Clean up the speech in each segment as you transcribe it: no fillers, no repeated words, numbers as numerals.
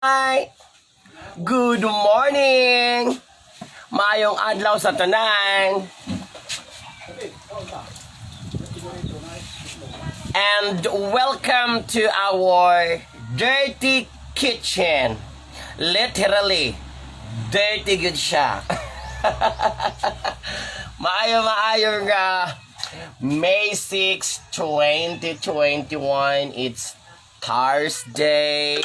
Hi! Good morning! Maayong adlaw sa tanan. And welcome to our dirty kitchen. Literally, dirty good siya. Maayo maayo nga May 6, 2021. It's Thursday.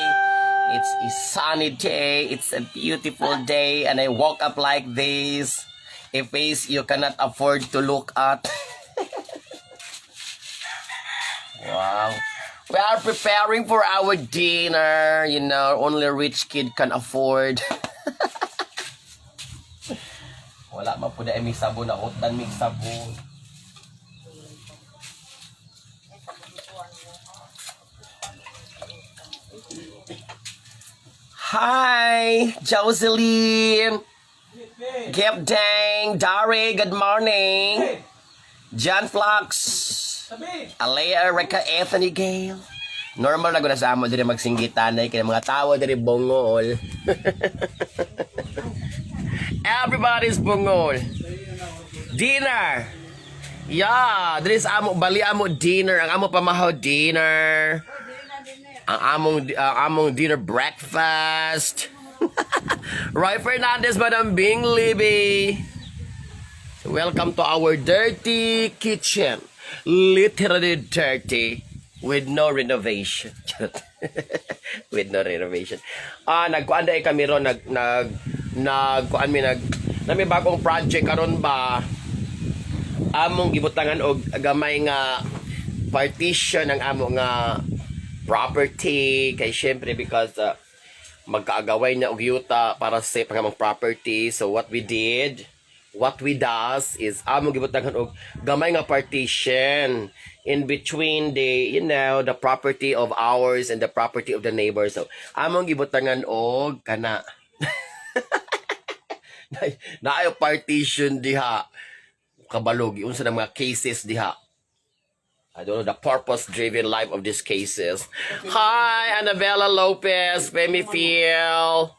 It's a sunny day. It's a beautiful day. And I woke up like this. A face you cannot afford to look at. Wow. We are preparing for our dinner. Only rich kid can afford. Wala man po na may sabon na hutan may sabon. Hi, Jocelyn. Gip Dang, Dari, good morning. John Flux. Alea, Reka, Anthony Gale. Normal na guna sa amo diri magsinggitan ay kay mga tawo diri bungol. Everybody's bungol. Dinner. Yeah, diri sa amo bali amo dinner, ang amo pamahaw dinner. Ang among dinner breakfast. Roy Fernandez, Madam Bing Libby. Welcome to our dirty kitchen. Literally dirty with no renovation. Charot. With no renovation. Ah, nagkuan dai kami ron, nag nag nagkuan mi, nag nami bagong project karon ba, among gibutangan og gamay nga partition ang amo nga property kay syempre because magkaagaway na og yuta para safe ang among property. So what we did, what we does is among gibutangan og gamay nga partition in between the you know the property of ours and the property of the neighbor. So among gibutangan og kana naayo partition diha, kabalog unsa na mga cases diha. I don't know the purpose-driven life of these cases. Hi, Annabella Lopez, Femi Phil,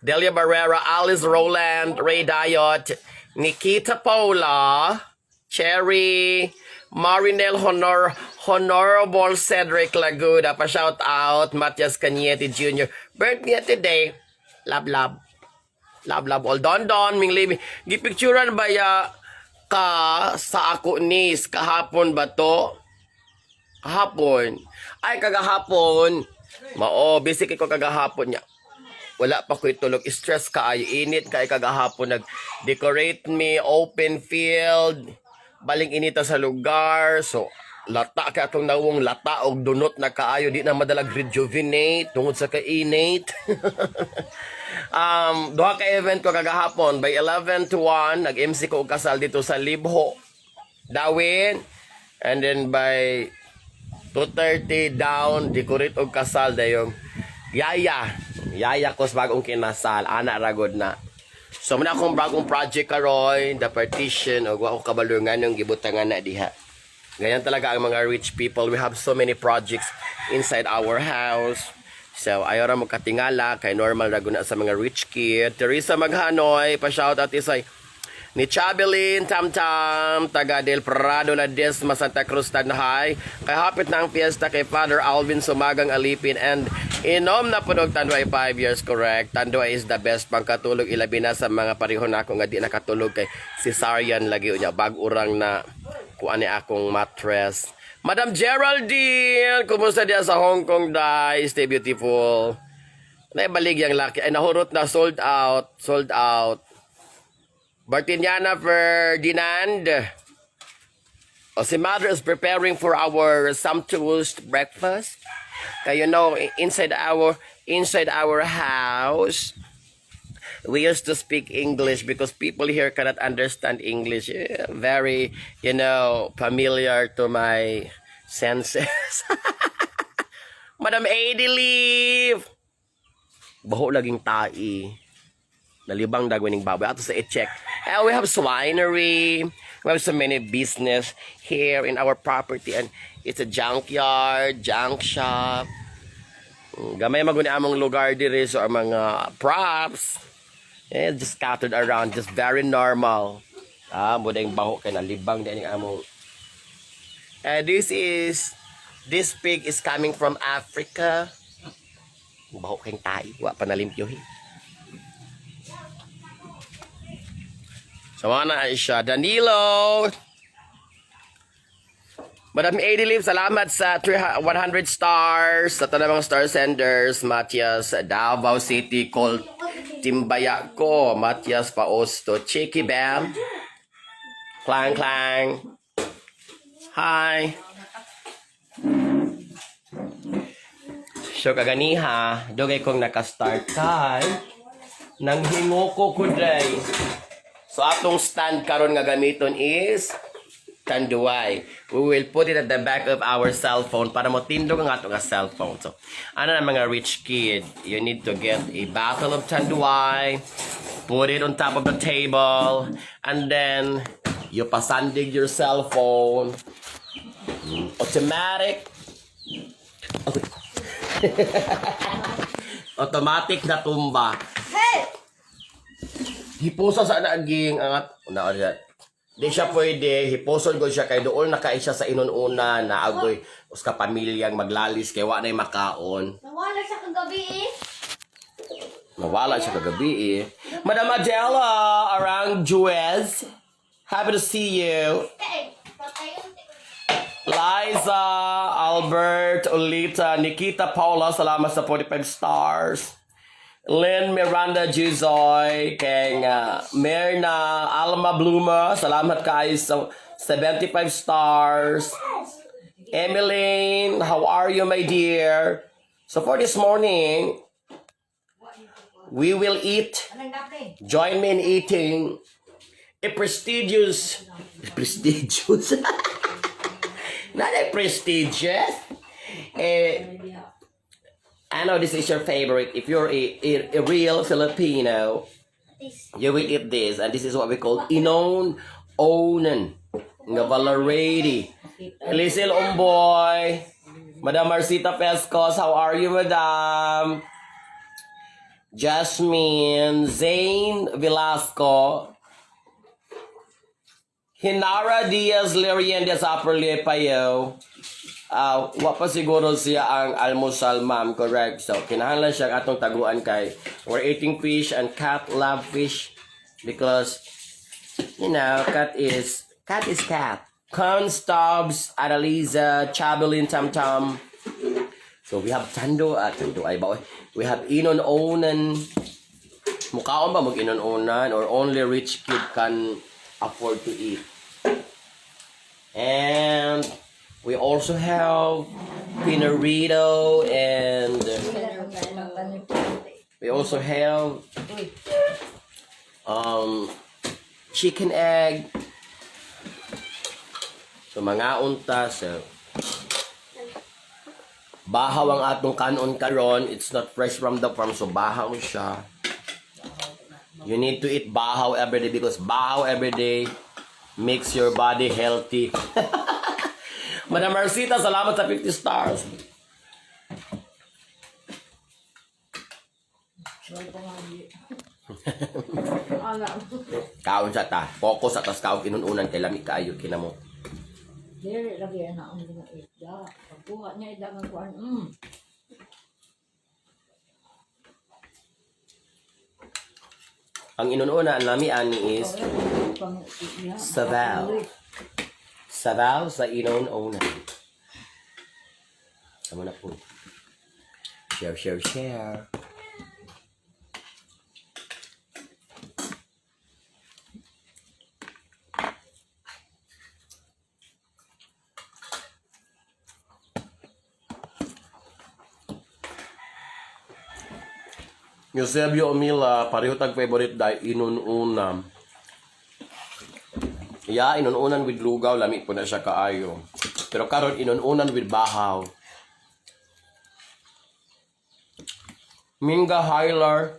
Delia Barrera, Alice Roland, Ray Dayot, Nikita Paula, Cherry, Marinel Honor, Honorable Cedric Laguda, pa-shout out, Matias Cañete Jr. Birthday today. Love, love. Love, love all. Don, Don, Ming Libi. Gipicturan ba ya ka sa ako nis kahapon ba to? Kahapon. Ay, kagahapon. Mao, busy kay ko kagahapon niya. Wala pa ko'y tulog. Stress ka ay init kay kagahapon. Nag-decorate me, open field. Baling inita sa lugar. So, lata kay atong nawong, lata og dunot na kaayo, di na madalag rejuvenate tungod sa kainit. Duha ka event ko kagahapon. By 11 to 1, nag-MC ko og kasal dito sa Libho, Dawin. And then by 2:30 down, decorate og kasal dayong yaya. Yaya ko sa bagong kinasal. Ana ragod na. So, muna akong bagong project karon, the partition, og wa ko kabalo nganong gibutangan na diha. Ganyan talaga ang mga rich people. We have so many projects inside our house. So, ayaw ra mo katingala kay normal ra guna sa mga rich kid. Teresa Maghanoy, pa shout out isay ni Chabelin Tamtam, taga Del Prado, Ledesma, Santa Cruz, Tanhay. Kay hapit na ang fiesta kay Father Alvin Sumagang Alipin and inom na punog Tanduay 5 years, correct. Tanduay is the best pangkatulog, ilabi na sa mga pareho na ako nga di nakatulog kay cesarean lagi unya bag-urang na kuan ni akong mattress. Madam Geraldine, kumusta diya sa Hong Kong, dai? Stay beautiful. Naibalig yung laki. Ay, nahurot na, sold out. Sold out. Bartiniana Ferdinand. O, si Mother is preparing for our sumptuous breakfast. Kaya inside our house, we used to speak English because people here cannot understand English. Yeah, very familiar to my senses. Madam Adelive! Baho laging tai. Nalibang dagwining baboy. Ato sa i-check. Eh, we have swinery. We have so many business here in our property. And it's a junkyard, junk shop. Gamay man guni among lugar diri, so ang mga props eh, just scattered around, just very normal. Ah, mo yung baho kay nalibang din ang among. This pig is coming from Africa. Baho kayong tayo, wa pa nalimpyohin. So, mga na siya. Danilo! Madam Adilib, salamat sa 300 100 stars. Sa tanang mga star senders, Matias, Davao City, Col Timbayako, Matias Paosto, Chiki Bam, Clang Clang. Hi. So kaganiha, dugay kong nakastart kay nang hinguko ko day. So atong stand karon nga gamiton is Tanduay. We will put it at the back of our cell phone para motindog ang atong nga cellphone. So, ano na mga rich kid, you need to get a bottle of Tanduay, put it on top of the table, and then you pasandig your cell phone. Automatic. Automatic na tumba. Hey! Hipusa sa naging angat na di siya pwede hipuson ko siya kay dool na kay siya sa inun-una na agoy us ka pamilyang maglalis kay wa nay makaon. Nawala siya kagabi eh. Nawala siya kagabi eh. Madam Adela Arang Juez, happy to see you. Hey, patayon. Liza, Albert, Olita, Nikita, Paula, salamat sa 45 stars. Lynn Miranda Juzoy, kay Mirna, Alma Bluma, salamat kayo sa 75 stars. Emmeline, how are you, my dear? So for this morning, we will eat, join me in eating a prestigious, prestigious, not a prestigious, eh, I know this is your favorite. If you're a real Filipino, you will eat this. And this is what we call inon onan. Nga valarady. Lizel Omboy. Madam Marcita Pescos, how are you, Madam? Jasmine, Zane Velasco, Hinara Diaz Liriendes Upper Payo. Ah, wa pa siguro siya ang almusal, ma'am, correct? So, kinahanglan siya atong taguan kay we're eating fish and cat love fish because cat is cat. Con Stubbs, Annalisa, Chabelin Tam Tam. So we have Tando, ah, Tando ay ba? Oy? We have Inon Onan. Mukhaon ba mag Inon Onan or only rich kid can afford to eat? And we also have Pinarito and we also have chicken egg. So mga unta, so bahaw ang atong kanon karon. It's not fresh from the farm, so bahaw siya. You need to eat bahaw every day because bahaw every day makes your body healthy. Madam Marcita, salamat sa 50 stars. Kaon sa ta. Focus sa tas kaon inununan kay lami kaayo kinamot. Dili lagi na ang mga isda. Pagkuha niya isda nga kuan. Ang inununan lami ani is Pang iya. Sabaw. Sabaw sa inununan. Tama na po. Share, share, share. Eusebio Omila, pareho tag favorite dahil inununam. Yeah, inununan with lugaw, lami po na siya kaayo. Pero karon inununan with bahaw. Minga Hyler.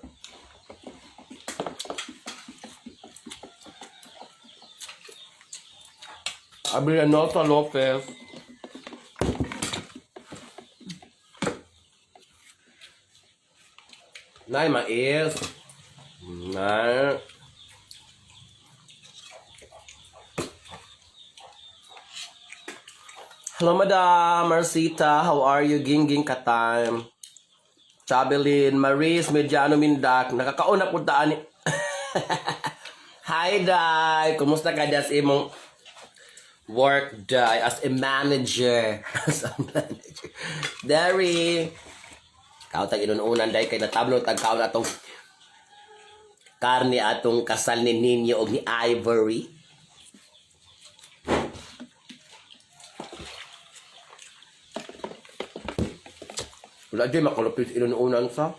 Abrianosa Lopez. Nay, mais. Nay. Hello, Madam Marcita. How are you? Gingging ka time. Chabelin, Maris, Mediano Mindak. Nakakauna po taan ni. Hi, Day! Kumusta ka das imong work, Day? As a manager. As a manager. Derry! Kao tag inununan, Day, kay natablo tag kaon atong karne atong kasal ni Ninyo og ni Ivory. Wala dyan, makalapit inununan sa.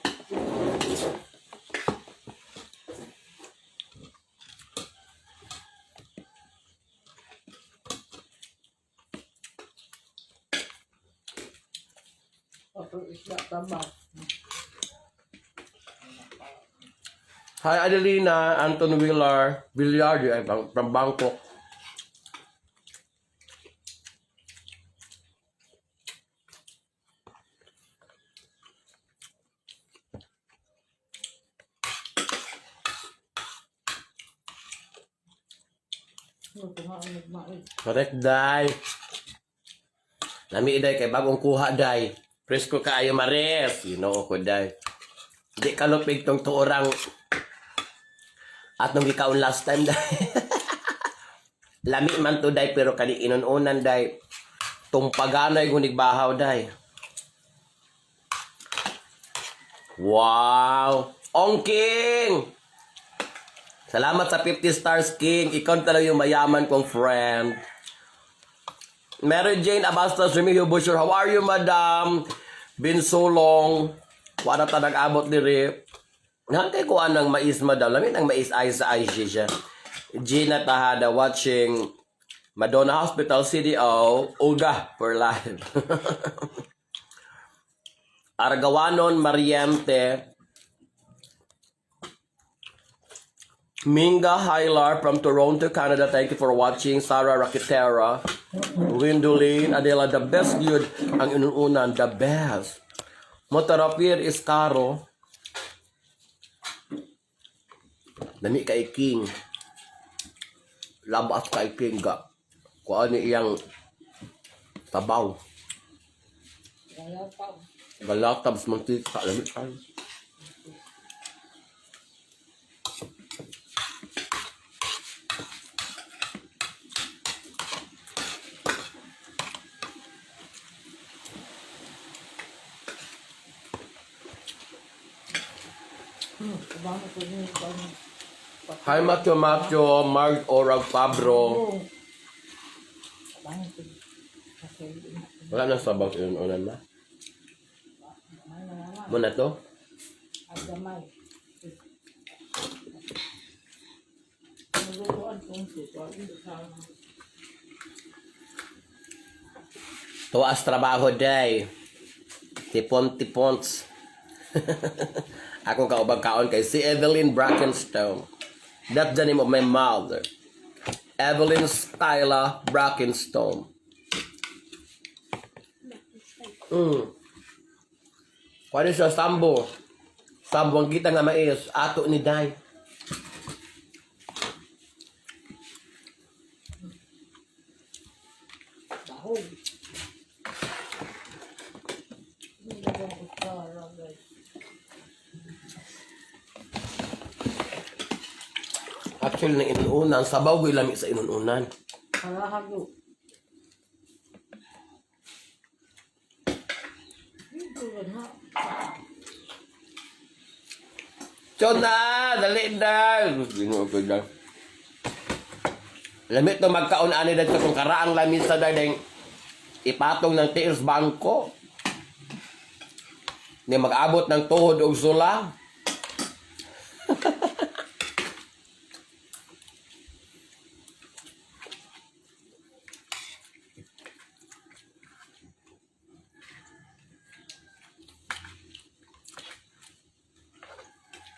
Ato isda taba. Hi, Adelina, Anton Wheeler, Villar, ay, from Bangkok. Ito nga ang nagmait. Correct, Day. Lami, Day, kay bagong kuha, Day. Presko kaayo, Maris. You know ko, Day. Di kalupig tong tuorang at nung gikaon last time, Day. Lami man to, Day, pero kani inununan, Day. Tumpaganay gunig bahaw, Day. Wow! Ong King! Salamat sa 50 stars, King. Ikaw talaga yung mayaman kong friend. Mary Jane Abastos Remigio Busher, how are you, madam? Been so long. Wala ta nag-abot diri. Nangkay ko anang mais, madam. Lamin ang mais ay sa IG siya. Gina Tahada watching Madonna Hospital CDO, Uga for life. Argawanon Mariente, Minga Hylar from Toronto, Canada. Thank you for watching. Sarah Rakitera, Windolin, Adela, the best yun. Ang inuunan, the best. Motorapir is caro. Lami kay King. Labas kay King ga. Kuan ni iyang sabaw. Wala pa. Galatabs mantika. Lami kayo. Kubang ko niyo kung Hi Matthew Matthew, Mark Orag Pabro. Kubang ko. Kasi Wala na sabaw inuunan ma. may naman. Muna to. At gamay. Naglutuan kong sito. Tuas trabaho day. Tipon tipons. Ako kaubang kaon kay si Evelyn Brackenstone. That's the name of my mother. Evelyn Skyla Brackenstone. Kuha siya sambo. Sambo ang kita nga mais. Ato ni Day. Bahog. Hindi ko kutsara, guys. Actually, nang inuunan, sabaw ko lami sa inuunan. Kalahago. Dito na. Chona! Dali na! Ginoo ko na. Lamit to magkaon ani dito kung karaang lamisa dahil ipatong ng tiis bangko. Ni mag-abot ng tuhod og sula.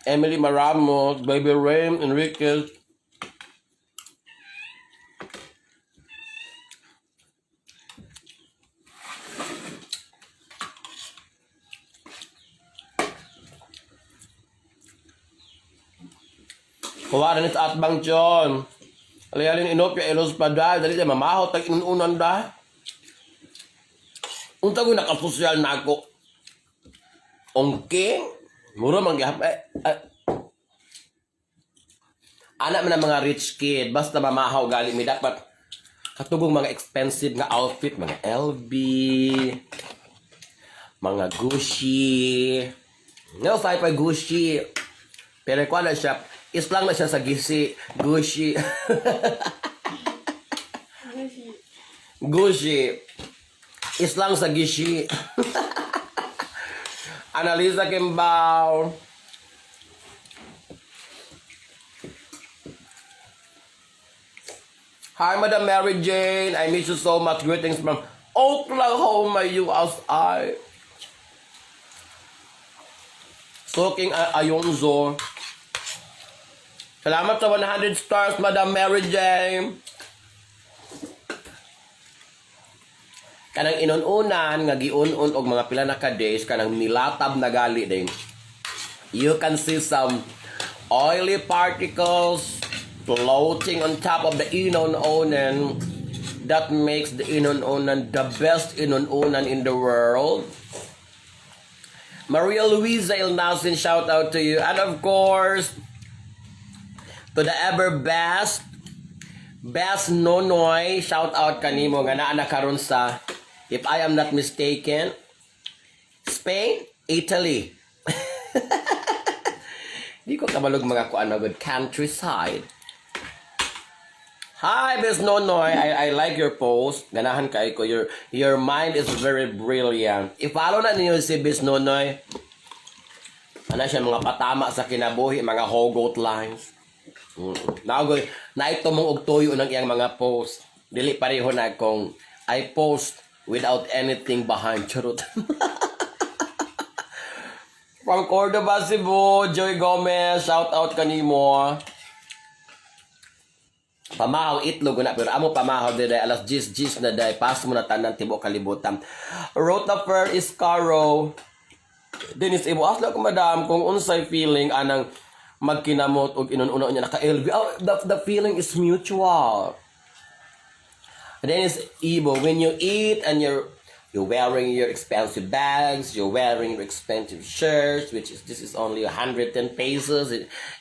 Emily Maramos, Baby Rain, Enriquez. Kuha rin sa atbang chon. Alayalin inopya ilos pa da. Dali tayo mamaho tag inununan da. Unta ko nakasosyal na ako. Ongking. Mura man gihap. Eh, eh. Anak man ang mga rich kid. Basta mamahaw gali mi dapat katugong mga expensive nga outfit, mga LV, mga Gucci. No, sa pa Gucci. Pero kuha na siya, islang na siya sa gisi, Gucci. Gucci. Islang sa gisi. Analisa Kimbao. Hi, Madam Mary Jane. I miss you so much. Greetings from Oklahoma, USA. Soking Ayonzo. Salamat sa 100 stars, Madam Mary Jane. Kanang inununan nga giun-un og mga pila na ka days kanang nilatab na gali din. You can see some oily particles floating on top of the inon-onan that makes the inon-onan the best inon-onan in the world. Maria Luisa Ilnasin, shout out to you. And of course, to the ever best, best Nonoy, shout out kanimo nga naa na karon sa, if I am not mistaken, Spain, Italy. Di ko kabalog mga kuan good countryside. Hi, Miss Nonoy. I like your post. Ganahan kay ko. Your mind is very brilliant. I-follow na ninyo si Miss Nonoy. Ano siya, mga patama sa kinabuhi, mga hogot lines. Nagoy, naitumong og tuyo ng iyang mga post. Dili pareho na kung I post without anything behind. Charot. From Cordoba, Cebu, Joy Gomez, shout out kanimo. Pamahaw itlog na pero amo pamahaw dire alas 10 10 na day pas mo na tanan tibuok kalibutan. Rota Per Iscaro. Dennis Ibo, asla ko madam kung unsay feeling anang magkinamot og inun-uno niya naka LV. Oh, the feeling is mutual. Dennis Ibo, when you eat and you're wearing your expensive bags, you're wearing your expensive shirts, which is this is only 110 pesos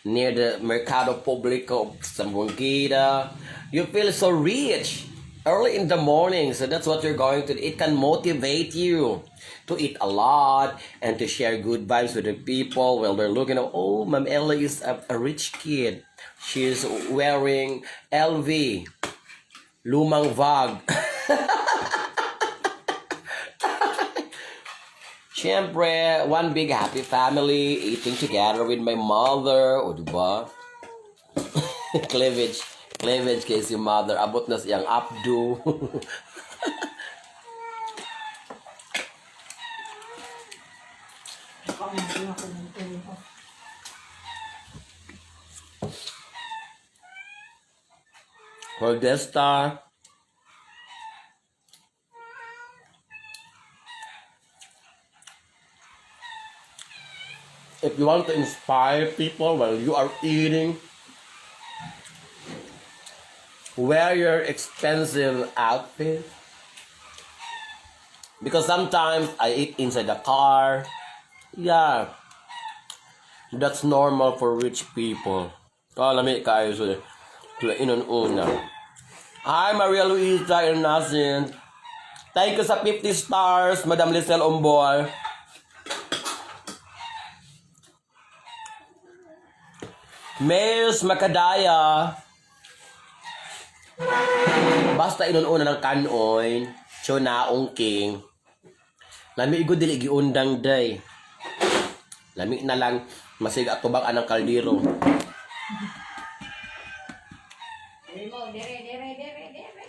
near the Mercado Publico of Zamboanguita. You feel so rich early in the morning, so that's what you're going to. It can motivate you to eat a lot and to share good vibes with the people while they're looking at, "Oh, Ma'am Ella is a rich kid. She's wearing LV." Lumang vag. Siyempre, one big happy family, eating together with my mother. O, diba? Cleavage. Cleavage kay si mother. Abot na siyang updo. Nakamulo ako ng tulo. Cordesta. If you want to inspire people while you are eating, wear your expensive outfit. Because sometimes I eat inside the car. Yeah. That's normal for rich people. Oh, lami kaayo so inon una. Hi, Maria Luisa Ernasin. Thank you sa 50 stars, Madam Lisel Omboy. Mayors Makadaya. Basta inununa ng kanoy, naong king. Lami igod dili giundang day. Lami na lang masig atubang anang kaldero. Sabi mo, dere, dere, dere, dere.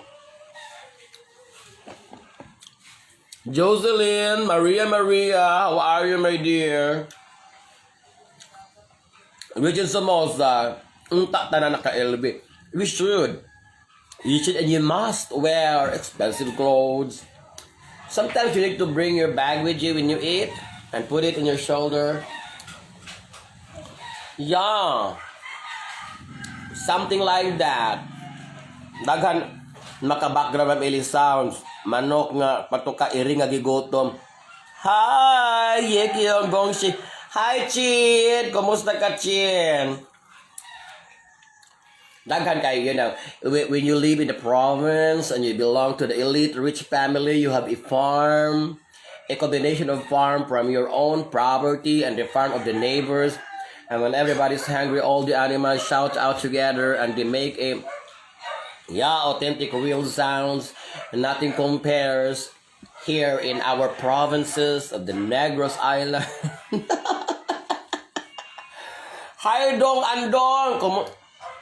Jocelyn, Maria Maria, how are you, my dear? Richard Somoza, unta tanan naka LV. We should. You should and you must wear expensive clothes. Sometimes you need to bring your bag with you when you eat and put it in your shoulder. Yeah. Something like that. Daghan maka-background, Ma'am Eli, sounds. Manok nga patuka, iri nga gigutom. Hi, Yekyong Gongshi. Hi, Chin. Kumusta ka, Chin? Daghan kayo, when you live in the province and you belong to the elite rich family, you have a farm, a combination of farm from your own property and the farm of the neighbors. And when everybody's hungry, all the animals shout out together and they make a, yeah, authentic real sounds. Nothing compares here in our provinces of the Negros Island. Hi, Dong Andong!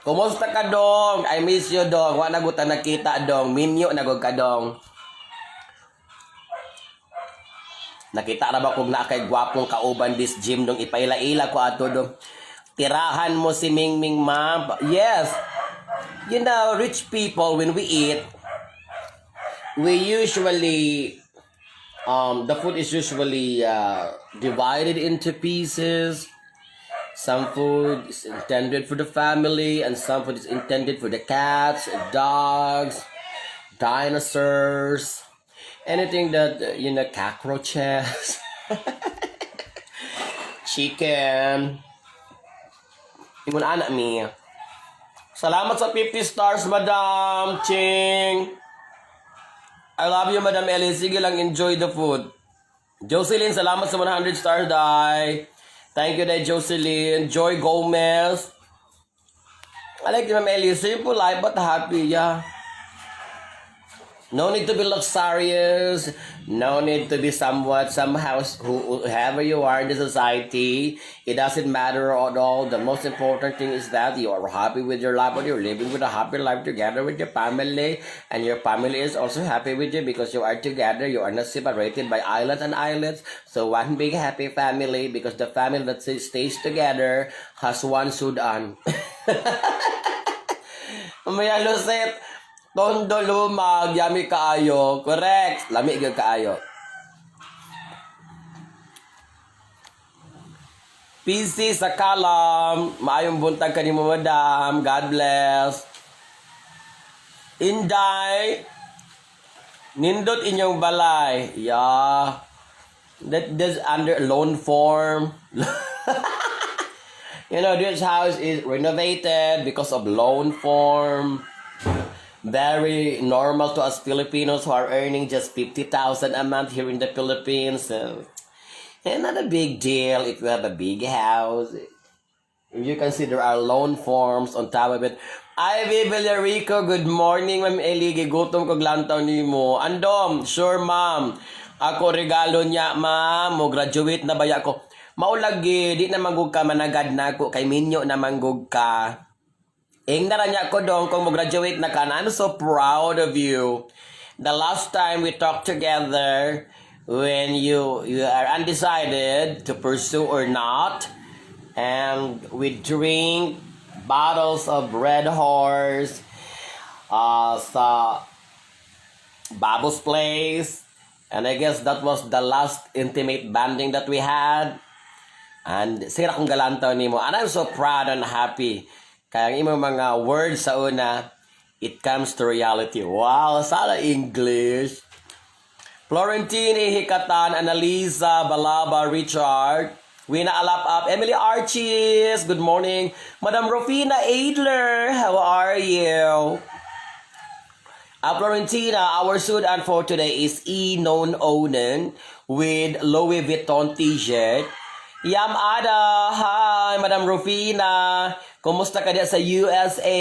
Kumusta ka, Dong? I miss you, Dong. Wa na gud ta nakita, Dong. Minyo na gud ka, Dong. Nakita ra ba kog naa kay gwapong kauban this gym, Dong? Ipaila-ila ko ato, Dong. Tirahan mo si Mingming, ma'am. Yes. Rich people, when we eat, we usually the food is usually divided into pieces. Some food is intended for the family, and some food is intended for the cats, dogs, dinosaurs, anything that, cockroaches, chicken. Ingon ana mi. Salamat sa 50 stars, Madam Ching. I love you, Madam Ellie. Sige lang, enjoy the food. Jocelyn, salamat sa 100 stars, Day. Thank you, Day, Jocelyn. Joy Gomez. I like you, Ma'am Ellie. Simple life, but happy, yeah. No need to be luxurious. No need to be somewhat, somehow, whoever you are in the society. It doesn't matter at all. The most important thing is that you are happy with your life, or you're living with a happy life together with your family. And your family is also happy with you because you are together. You are not separated by islands and islets. So one big happy family, because the family that stays together has one sudan. Maya Lucet, Tondo lumag, yummy kaayo. Correct. Lami gyud kaayo. PC sa kalam, maayong buntag kanimo, madam. God bless. Inday, nindot inyong balay. Yeah. That this under loan form. This house is renovated because of loan form. Very normal to us Filipinos who are earning just 50,000 a month here in the Philippines. So, and not a big deal if you have a big house. If you consider our loan forms on top of it. Ivy Villarico, good morning, Ma'am Eli. Gigutom kog lantaw nimo. Andom, sure, ma'am. Ako regalo niya, ma'am. Mo graduate na baya ko. Maulagi, di na manggug ka managad na ako. Kay minyo na manggug ka. Ing niya ko, Dong, kung mo-graduate na ka na, I'm so proud of you. The last time we talked together, when you are undecided to pursue or not, and we drink bottles of Red Horse sa Babo's place, and I guess that was the last intimate bonding that we had. And sira kong galantaw nimo. And I'm so proud and happy. Kaya ang imong mga words sa una, it comes to reality. Wow, sana English. Florentine Hikatan, Annalisa, Balaba, Richard, Wina Alap Up, Emily Archies, good morning. Madam Rufina Adler, how are you? Florentina, our sudan for today is E. Known Onen with Louis Vuitton T-shirt. Yam Ada, hi, Madam Rufina. Kumusta ka diya sa USA?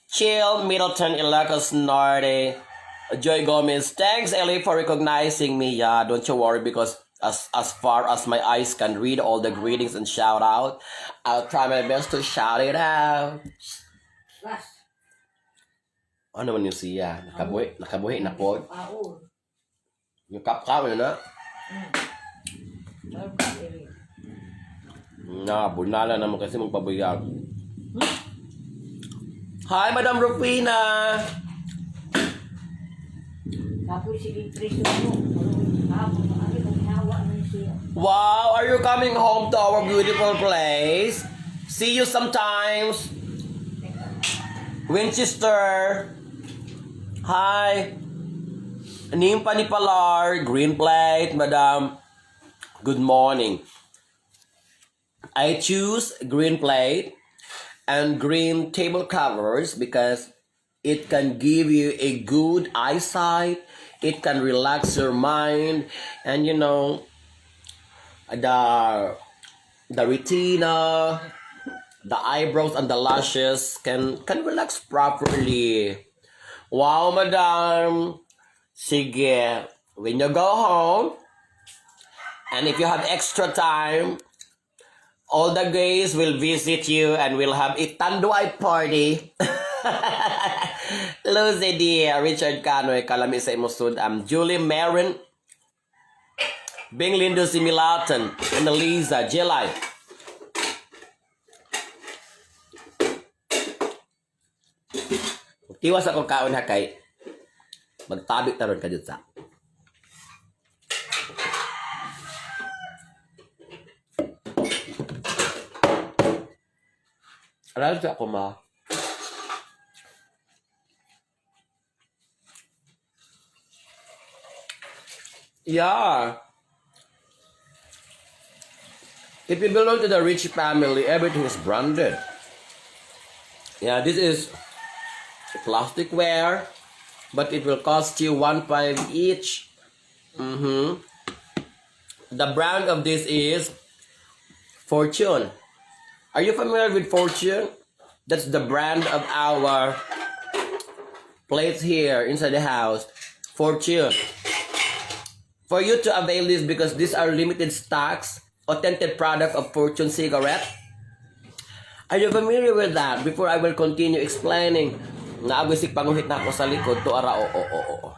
Chill, Middleton, Ilocos Norte. Joy Gomez, thanks, Ellie, for recognizing me. Yeah, don't you worry because as far as my eyes can read all the greetings and shout out, I'll try my best to shout it out. Last. Ano man yung siya? Nakabuhi, nakabuhi na po. Pao. Yung kapkaw yun na. Meron ka, Eric. Na, bunala naman kasi magpabuyag. Hi, Madam Rufina! Tapos sige, preso mo. Hapon, ano kung nawa na siya. Wow, are you coming home to our beautiful place? See you sometimes. Winchester. Hi. Nimpa ni Palar, green plate, madam. Good morning. I choose green plate and green table covers because it can give you a good eyesight. It can relax your mind, and the retina, the eyebrows and the lashes can relax properly. Wow, madam. Sige. When you go home, and if you have extra time, all the gays will visit you and we'll have a Tanduay party. Lucy dear, Richard Canoy, kalami sa imong sud. Julie Marin, Bing Lindo Similatan, Annalisa, Jelai. Tiwas akong kaon ha kay magtabik taron ka sa. Aral sa ako ma. Yeah. If you belong to the rich family, everything is branded. Yeah, this is plasticware, but it will cost you 1.5 each. The brand of this is Fortune. Are you familiar with Fortune? That's the brand of our plates here inside the house. Fortune. For you to avail this, because these are limited stocks, authentic product of Fortune cigarette. Are you familiar with that? Before I will continue explaining, naagisik panguhit na ako sa likod, to ara oo.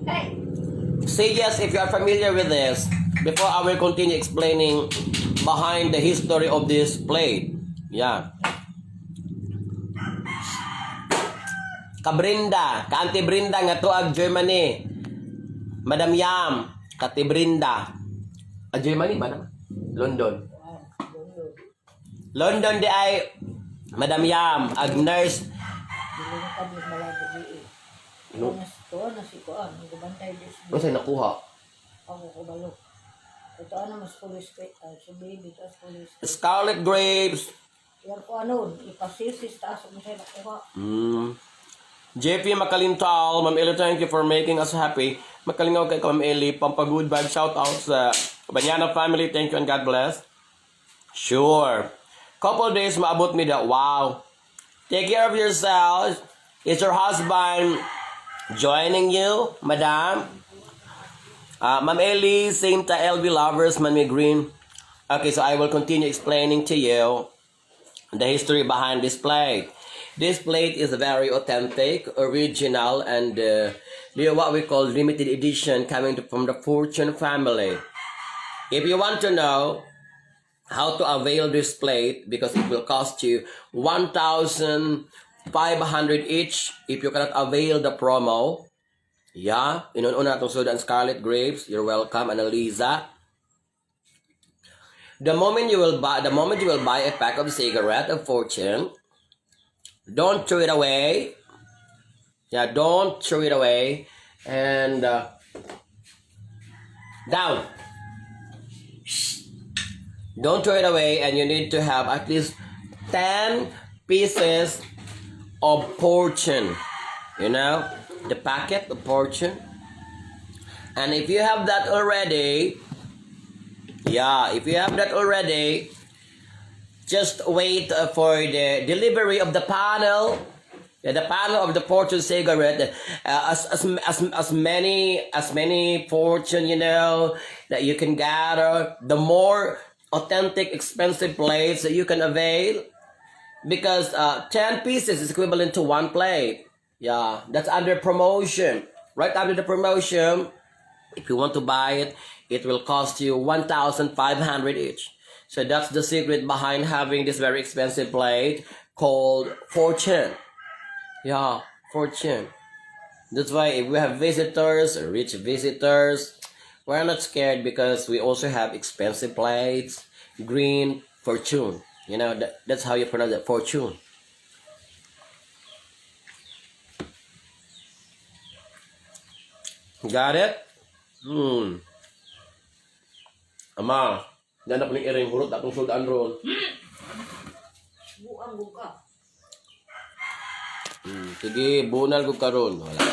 Hey! Say yes if you are familiar with this. Before I will continue explaining behind the history of this plate. Yeah. Kabrinda, ka-Auntie Brinda nga tuag Germany. Madam Yam, kati Brinda. Ah, Germany ba naman? London. London di ay Madam Yam, ag nurse. Dili na kami malay gabi eh. No. Tuwa na si Kuan, nagabantay dis. Ano sa'yo nakuha? Ako kabalo. Ito ano mas pulis kay si baby taas pulis. Scarlet grapes. Yan ko ano, ipasisis taas mo siya nakuha. JP Makalintal, Ma'am Eli, thank you for making us happy. Makalingaw kay Ma'am Eli, pampa-good vibe shout out sa Banyana family. Thank you and God bless. Sure. Couple days maabot mi da. Wow. Take care of yourself. Is your husband joining you, madam? Ma'am Eli, same ta LB lovers, Ma'am Green. Okay, so I will continue explaining to you the history behind this plate. This plate is very authentic, original, and they are what we call limited edition coming from the Fortune family. If you want to know how to avail this plate, because it will cost you 1,500 each if you cannot avail the promo. Yeah, inuna itong Sudan Scarlet Grapes. You're welcome, Annalisa. The moment you will buy a pack of cigarette of Fortune, don't throw it away. Yeah, don't throw it away. And down. Don't throw it away, and you need to have at least 10 pieces of Fortune. You know, the packet of Fortune. And if you have that already, yeah, if you have that already, just wait for the delivery of the panel. Yeah, the panel of the Fortune cigarette, as many Fortune that you can gather, the more authentic, expensive plates that you can avail, because 10 pieces is equivalent to one plate. Yeah, that's under promotion. Right after the promotion, if you want to buy it, it will cost you 1,500 each. So that's the secret behind having this very expensive plate called Fortune. Yeah, Fortune. That's why if we have visitors, rich visitors, we're not scared because we also have expensive plates, green Fortune. That's how you pronounce it, Fortune. Got it? Ama, yan na ning iring hurot atong sudan ron. Buang ko ka. Sige, bunal ko karon. Wala.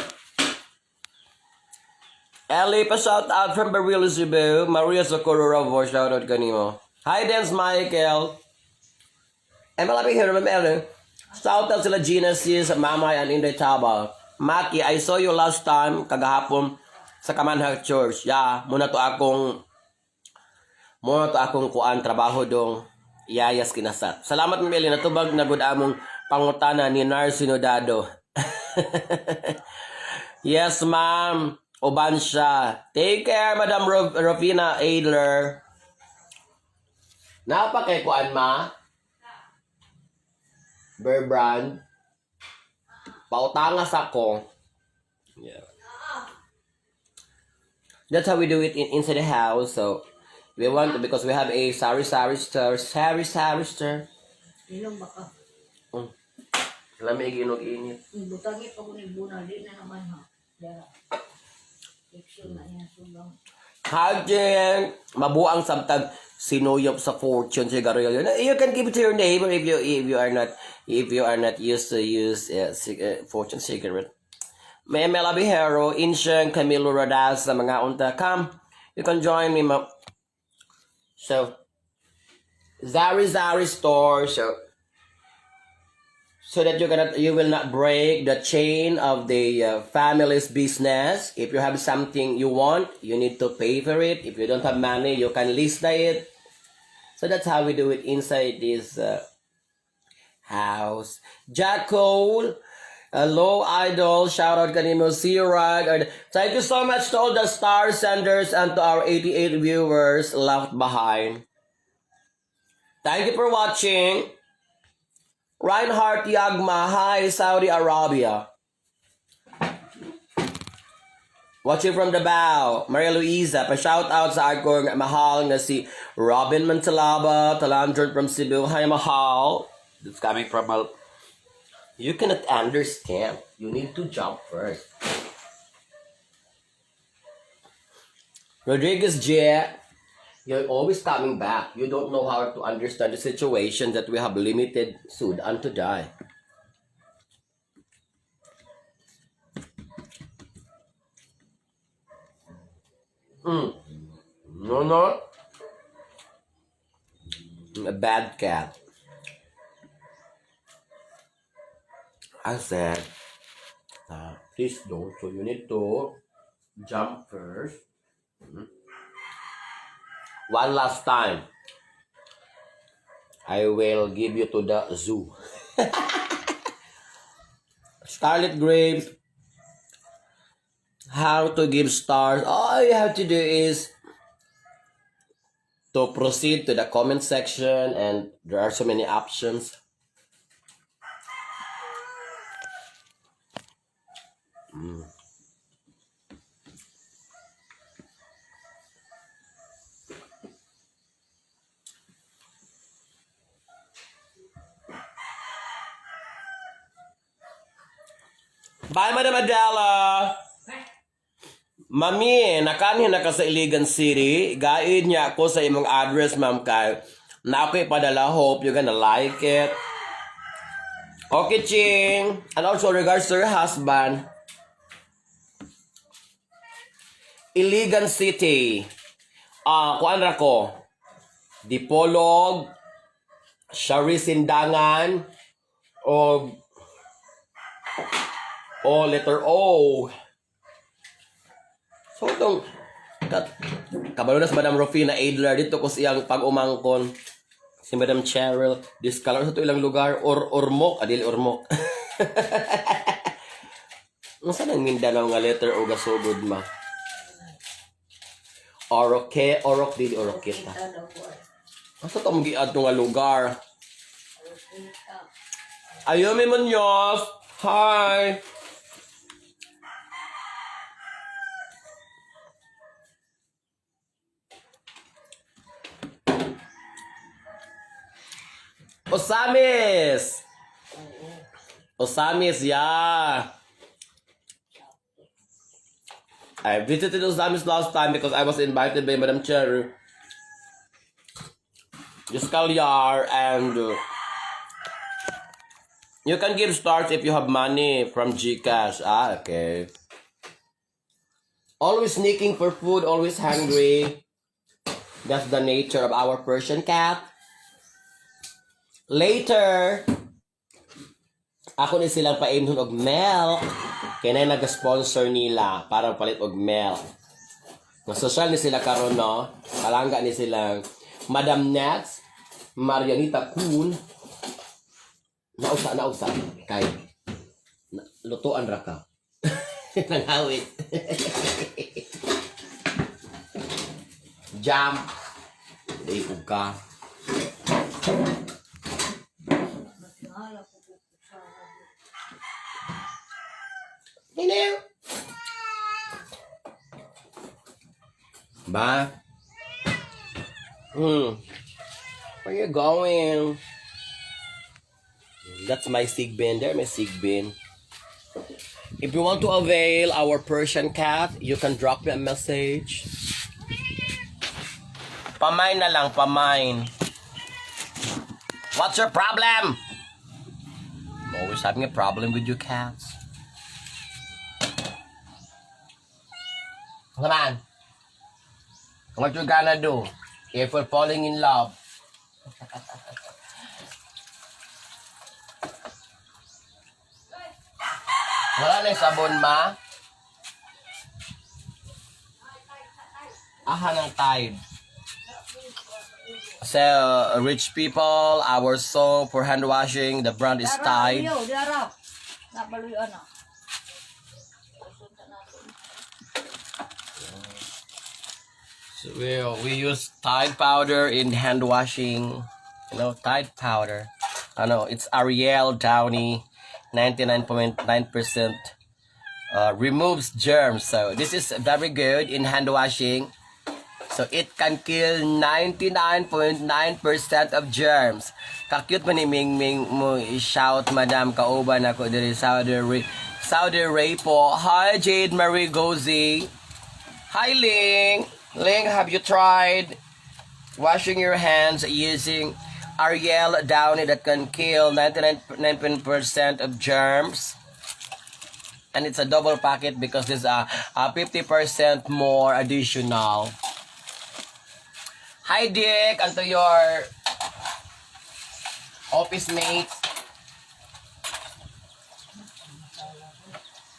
Ellie, pa shout out from Barilo, Cebu. Maria Socorro Ravo, shout out kanimo. Hi, Dance Michael. MLB here, Ma'am. Shout out sila Gina Sis, Mamay, and Inday Taba. Maki, I saw you last time kagahapon sa Kamanhag Church. Yeah, muna to akong kuan trabaho dong yayas kinasat. Salamat, Ma'am Ellie, natubag na gud among pangutana ni Narcino Dado. Yes, ma'am. Uban siya. Take care, Madam Rufina Adler. Napa kay kuan ma? Bear Brand. Pautangas ako. Yeah. That's how we do it inside the house. So, we want because we have a sari-sari store. Sari-sari store. Ilong baka. Lamig inog init. Butangi pa ko ni Buna. Di na naman ha. Dara. Section na niya sugang. Hagin, mabuang sabtag sinuyop sa fortune sigarilyo. You can give it to your neighbor if you are not used to use fortune cigarette. May Mela Bihero, Insyang, Camilo Rodas, sa mga unta. Come, you can join me, ma. So, Zari Zari store. So that you will not break the chain of the family's business. If you have something you want, you need to pay for it. If you don't have money, you can list it. So that's how we do it inside this house. Jack Cole, hello idol, shout out kanimo Sirag. Thank you so much to all the star senders and to our 88 viewers left behind. Thank you for watching. Reinhard Yagma, hi, Saudi Arabia. Watching from the bow, Maria Luisa, pa-shout out sa akong mahal nga si Robin Mantalaba, Talandron from Cebu. Hi, mahal. It's coming from a. You cannot understand. You need to jump first. Rodriguez J, you're always coming back. You don't know how to understand the situation that we have limited Sudan to die. No. A bad cat. I said, please don't. So you need to jump first. One last time. I will give you to the zoo. Scarlet Grapes. How to give stars. All you have to do is to proceed to the comment section, and there are so many options. Bye, Madam Adela! Mami, nakanhin na ka sa Iligan City. Guide niya ako sa imong address, ma'am, kay na ako'y padala. Hope you're gonna like it. Okay, Ching. And also, regards to your husband. Iligan City. Ah, kuan ra ko. Dipolog, Shari Sindangan, o letter O. So itong kabalo na si Madam Rufina Adler dito ko siyang pag-umangkon si Madam Cheryl Discolor sa to ilang lugar or Ormoc adil Ormoc. Unsa nang Mindanao nga letter o gasugod ma? Oroke, Orok dili Oroketa. Kita daw ko ay. Asa to ang giadto nga lugar? Kita. Ayumi Munoz. Hi. Osamis. Osamis, yeah. I visited Ozamis last time because I was invited by Madam Cherry. Escaliar and you can give stars if you have money from GCash. Ah, okay. Always sneaking for food, always hungry. That's the nature of our Persian cat. Later, ako ni silang paimnon og milk. Kaya na nag-sponsor nila para palit og milk. Nga social ni sila karon, no? Palangga ni silang Madam Nats, Marianita Kuhn. Nausa, nausa. Kay, lutuan ra ka. Nangawit. Jam. Daypog ka. Tingala ko po sa Hello. Ba? Where you going? That's my sigbin. There, my sigbin. If you want to avail our Persian cat, you can drop me a message. Pamain na lang, pamain. What's your problem? I'm always having a problem with you cats. Come on. What you gonna do if we're falling in love? Wala na yung sabon, ma? Aha ng Tide. So, rich people, our soap for hand washing, the brand is Tide. Dara, dara. Nabaluyan na. So we use Tide powder in hand washing. Tide powder. I know, it's Ariel Downy, 99.9% removes germs. So this is very good in hand washing. So it can kill 99.9% of germs. Ka-cute man ni Ming Ming mo shout, Madam, kauban ako diri Saudi Arabia. Hi, Jade Marie Gozi. Hi, Ling. Ling, have you tried washing your hands using Ariel Downy that can kill 99.9% of germs? And it's a double packet because there's a 50% more additional. Hi, Dick, and to your office mates.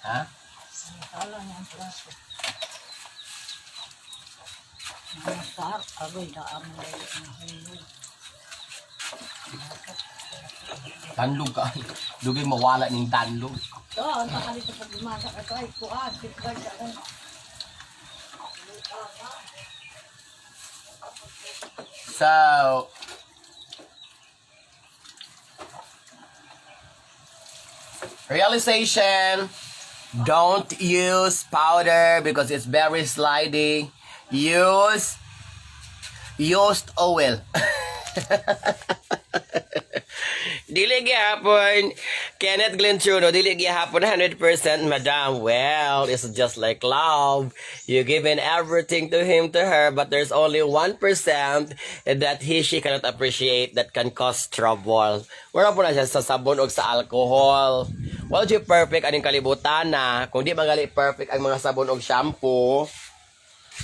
Ha? Sala niya ang plato. Mga sar, agoy, daan mo dahil ang hulog. Tanlog ka. Dugay mawala ning tanlog. Ito, ang takali sa pagmasa ka ito ay kuha, sikbay sa akong. So, realization, don't use powder because it's very slidey. Use used oil. Dili gihapon, Kenneth Glenchuno, dili gihapon 100%, madam. Well, it's just like love. You given everything to him, to her, but there's only 1% that he, she cannot appreciate that can cause trouble. Wala po na siya sa sabon o sa alcohol. Wala siya perfect aning kalibutan na. Kung di magali perfect ang mga sabon o shampoo,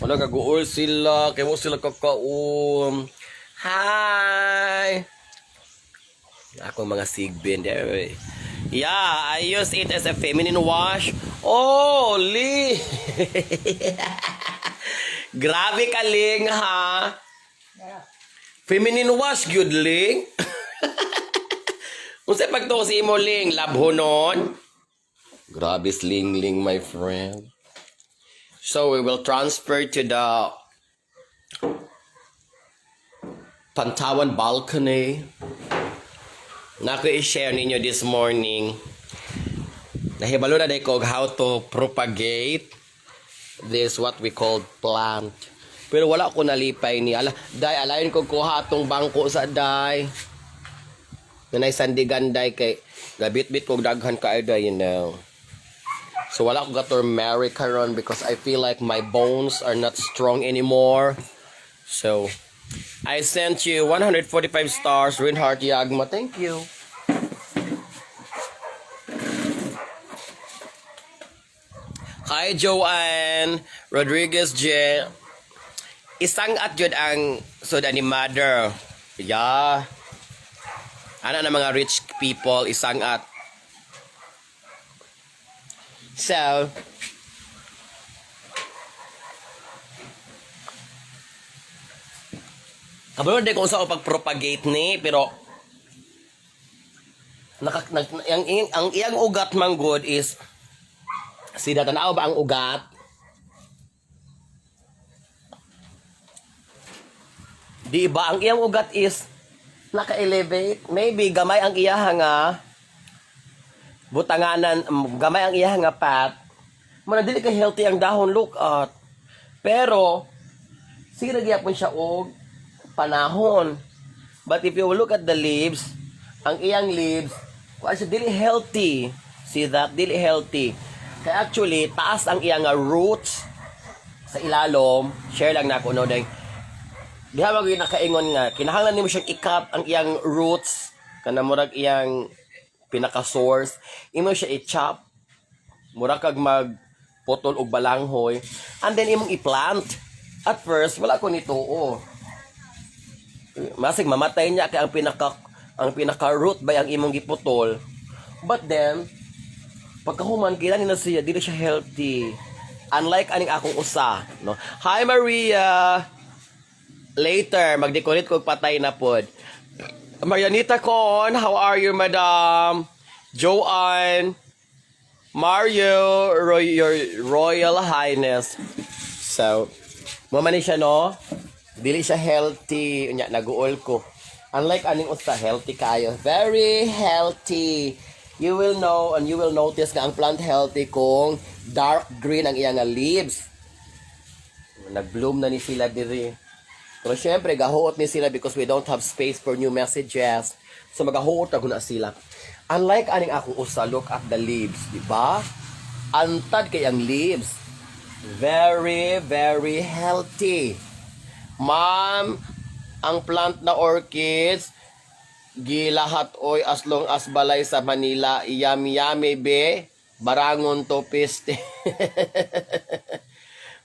wala kaguol sila, kay mo sila kakaum. Hi! Ako mga sigbin there. Yeah, I use it as a feminine wash. Oh, Lee! Grabe ka, Ling, ha? Dara. Feminine wash, gyud, Ling. Unsay pagtuo si imo, Ling? Labhonon? Grabe, Ling Ling, my friend. So, we will transfer to the Pantawan balcony. Nako i-share ninyo this morning. Nahibalo na day ko og how to propagate this what we call plant. Pero wala ko nalipay ni ala day alayon ko kuha atong bangko sa day. Nanay sandigan day kay gabit-bit kog daghan kaayo day. So wala ko ga-turmeric karon because I feel like my bones are not strong anymore. So I sent you 145 stars, Reinhardt Yagma. Thank you. Hi, Joanne Rodriguez J. Isang at yun ang soda ni mother. Yeah. Ana na mga rich people, isang at. So, kabalo di kung sa pag-propagate ni, pero naka, nag, ang iyang ugat manggod is sida tanaw ba ang ugat? Di ba ang iyang ugat is naka-elevate? Maybe gamay ang iya nga butanganan, gamay ang iya nga path. Muna dili ka healthy ang dahon, look at. Pero sige na gyapon siya og panahon. But if you look at the leaves, ang iyang leaves, kuan siya dili healthy. See that? Dili healthy. Kaya actually, taas ang iyang nga roots sa ilalom. Share lang na ako, no, dahil diha mag nakaingon nga kinahanglan nimo siyang i-cut ang iyang roots kana murag iyang pinaka source, imo siya i-chop mura kag mag putol og balanghoy and then imong i-plant. At first wala ko nituo, masig mamatay niya kay ang pinaka root ba ang imong giputol. But then pagkahuman kailan na siya dili siya healthy, unlike aning akong usa, no. Hi, Maria. Later mag-decorate ko og patay na pod. Marianita Con, how are you, madam? Joanne Mario Roy, your Royal Highness. So mo man ni siya, no, dili siya healthy. Unya naguol ko. Unlike aning usa, healthy kayo, very healthy. You will know and you will notice nga ang plant healthy kung dark green ang iyang nga leaves. Nag-bloom na ni sila diri. Pero syempre, gahuot ni sila because we don't have space for new messages. So magahuot ako na sila. Unlike aning akong usa, look at the leaves, di ba? Antad kay ang leaves. Very, very healthy. Ma'am, ang plant na orchids, gilahat oy as long as balay sa Manila, yummy yummy be, barangon to piste.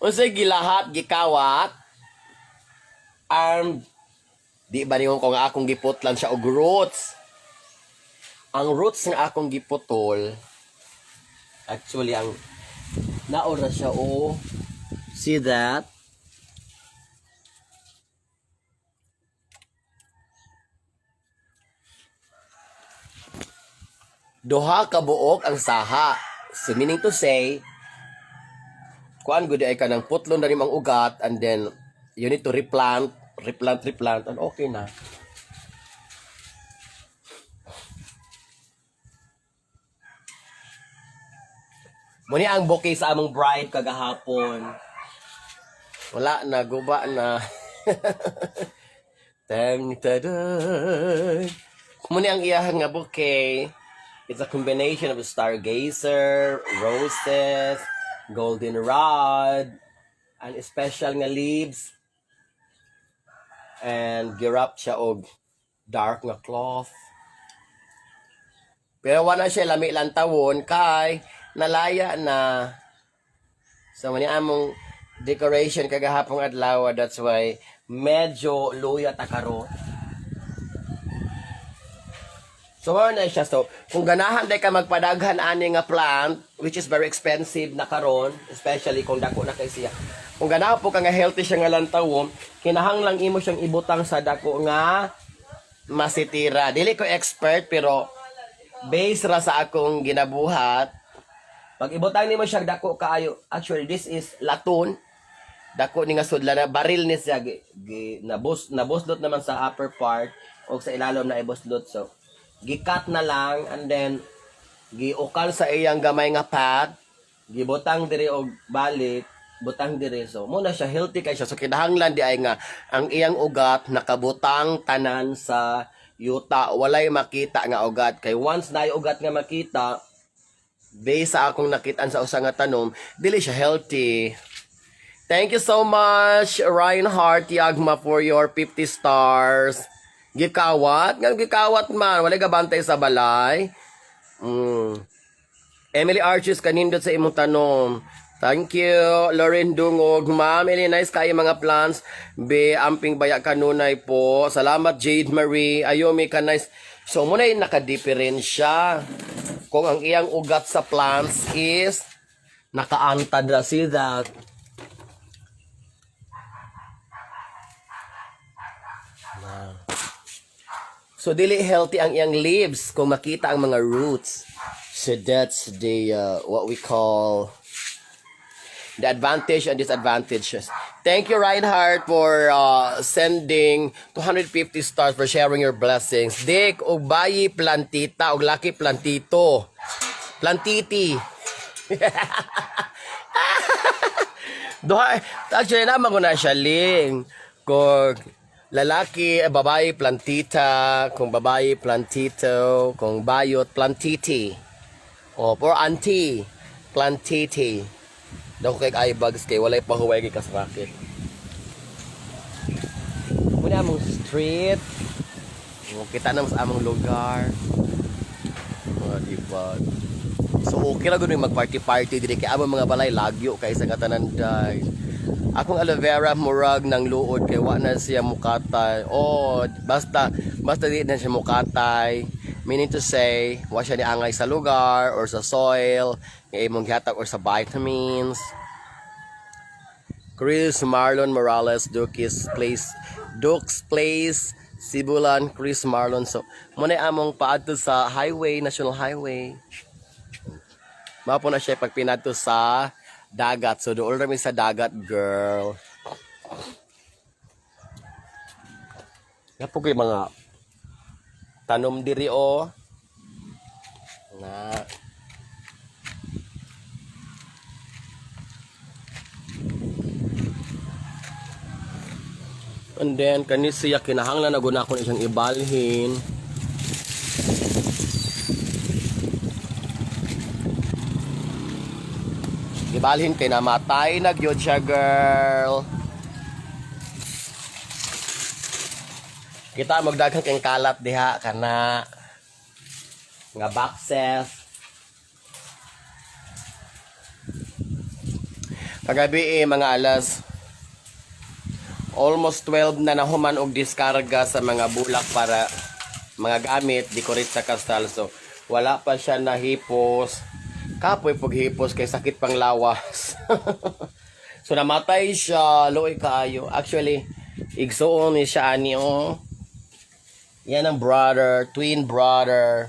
Unsay gilahat, gikawat? Di ba ningon ko nga akong giputlan siya og roots? Ang roots nga akong giputol, actually, ang naora siya, oh. See that? Duha ka buok ang saha. So meaning to say, kuan gud ay kanang putlon na rin ang ugat and then you need to replant, replant, replant and okay na. Muni ang bouquet sa among bride kagahapon. Wala na, guba na. Tang tadan. Muni ang iyahan nga bouquet. It's a combination of stargazer, roses, goldenrod, and special nga leaves. And gi-wrap siya og dark nga cloth. Pero wala siya lami lang tawon kay nalaya na. So mani among decoration kagahapong adlaw, that's why medyo luya ta karon. So mao na siya. So kung ganahan day ka magpadaghan ani nga plant, which is very expensive na karon, especially kung dako na kay siya. Kung ganahan po ka nga healthy siya nga lantawon, kinahanglang imo siyang ibutang sa dako nga masitira. Dili ko expert pero base ra sa akong ginabuhat. Pag ibutang nimo siya dako kaayo, actually this is laton. Dako ni nga sudla na baril ni siya gi, gi, nabus nabuslot naman sa upper part o sa ilalom na ibuslot. So gi-cut na lang and then giukal sa iyang gamay nga pad, gibutang diri og balik, butang diri. So mo na siya, healthy kay siya. So kinahanglan di ay nga ang iyang ugat nakabutang tanan sa yuta, walay makita nga ugat kay once na ugat nga makita. Based sa akong nakitaan sa usa nga tanom, dili siya healthy. Thank you so much, Reinhardt Yagma, for your 50 stars. Gikawat? Nga gikawat man. Wala gabantay sa balay. Emily Arches, kanindot sa imong tanom. Thank you, Lauren Dungog. Ma'am, Eli, nice kayo mga plants. Be, amping baya kanunay po. Salamat, Jade Marie. Ayomi ka nice. So, muna yung nakadiferensya. Kung ang iyang ugat sa plants is nakaantad na. See that? So dili healthy ang iyang leaves kung makita ang mga roots. So that's the what we call the advantage and disadvantages. Thank you, Reinhardt, for sending 250 stars, for sharing your blessings. Dick, og bayi plantita, og laki plantito. Plantiti. Duha, actually naman ko na siya, Ling. Kung lalaki, eh, babae, plantita. Kung babae, plantito. Kung bayot, plantiti. O, for auntie, plantiti. Dako kay eye bags kay walay pahuway kay kasrakit. Muna among street. O, kita na mas among lugar. Mga diba? So okay ra gud yung mag-party-party diri kay among mga balay lagyo kay sa katanan day. Akong aloe vera murag ng luod kay wa na siya mukatay. Oh, basta basta di na siya mukatay. Meaning to say, wa siya niangay sa lugar or sa soil, nga imong gihatag or sa vitamins. Chris Marlon Morales, Duke's Place, Duke's Place, Sibulan, Chris Marlon. So, muna among paadto sa highway, National Highway. Mao po na siya pag pinadto sa dagat. So, doon rami sa dagat, girl. Napo ko yung mga tanom diri o. Na. And then, kani siya kinahanglan na guna ko na siyang ibalhin. Ibalhin kay namatay na gyud siya, girl. Kita magdaghang kang kalat diha kana nga boxes. Kagabi eh, mga alas almost 12 na nahuman og diskarga sa mga bulak para mga gamit decorate sa kasal. So wala pa siya nahipos. Kapoy paghipos kay sakit pang lawas. So namatay siya, luoy kaayo. Actually, igsuon ni siya ani oh. Yan ang brother, twin brother.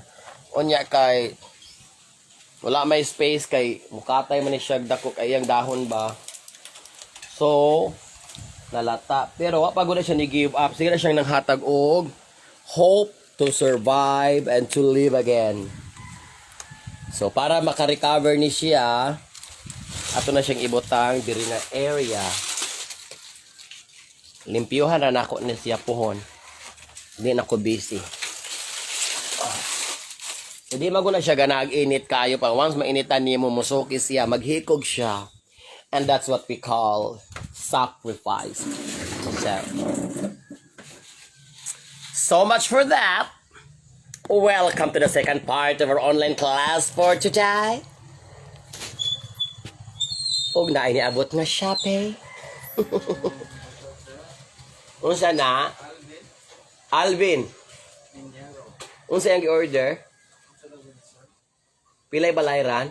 Unya kay wala may space kay mukatay man ni siya dako kay iyang dahon ba. So nalata. Pero wa pa gud na siya ni give up. Sige na siyang nanghatag og hope to survive and to live again. So para maka-recover ni siya, ato na siyang ibutang diri na area. Limpyuhan na nako ni siya puhon. Hindi na ko busy. Ah. Hindi man na siya ganag init kayo pa. Once mainitan nimo, musuki siya, maghikog siya. And that's what we call sacrifice. So much for that. Welcome to the second part of our online class for today. Ug na iniabot nga Shopee. Unsa na? Alvin. Unsa yang gi-order? Pilay balayran?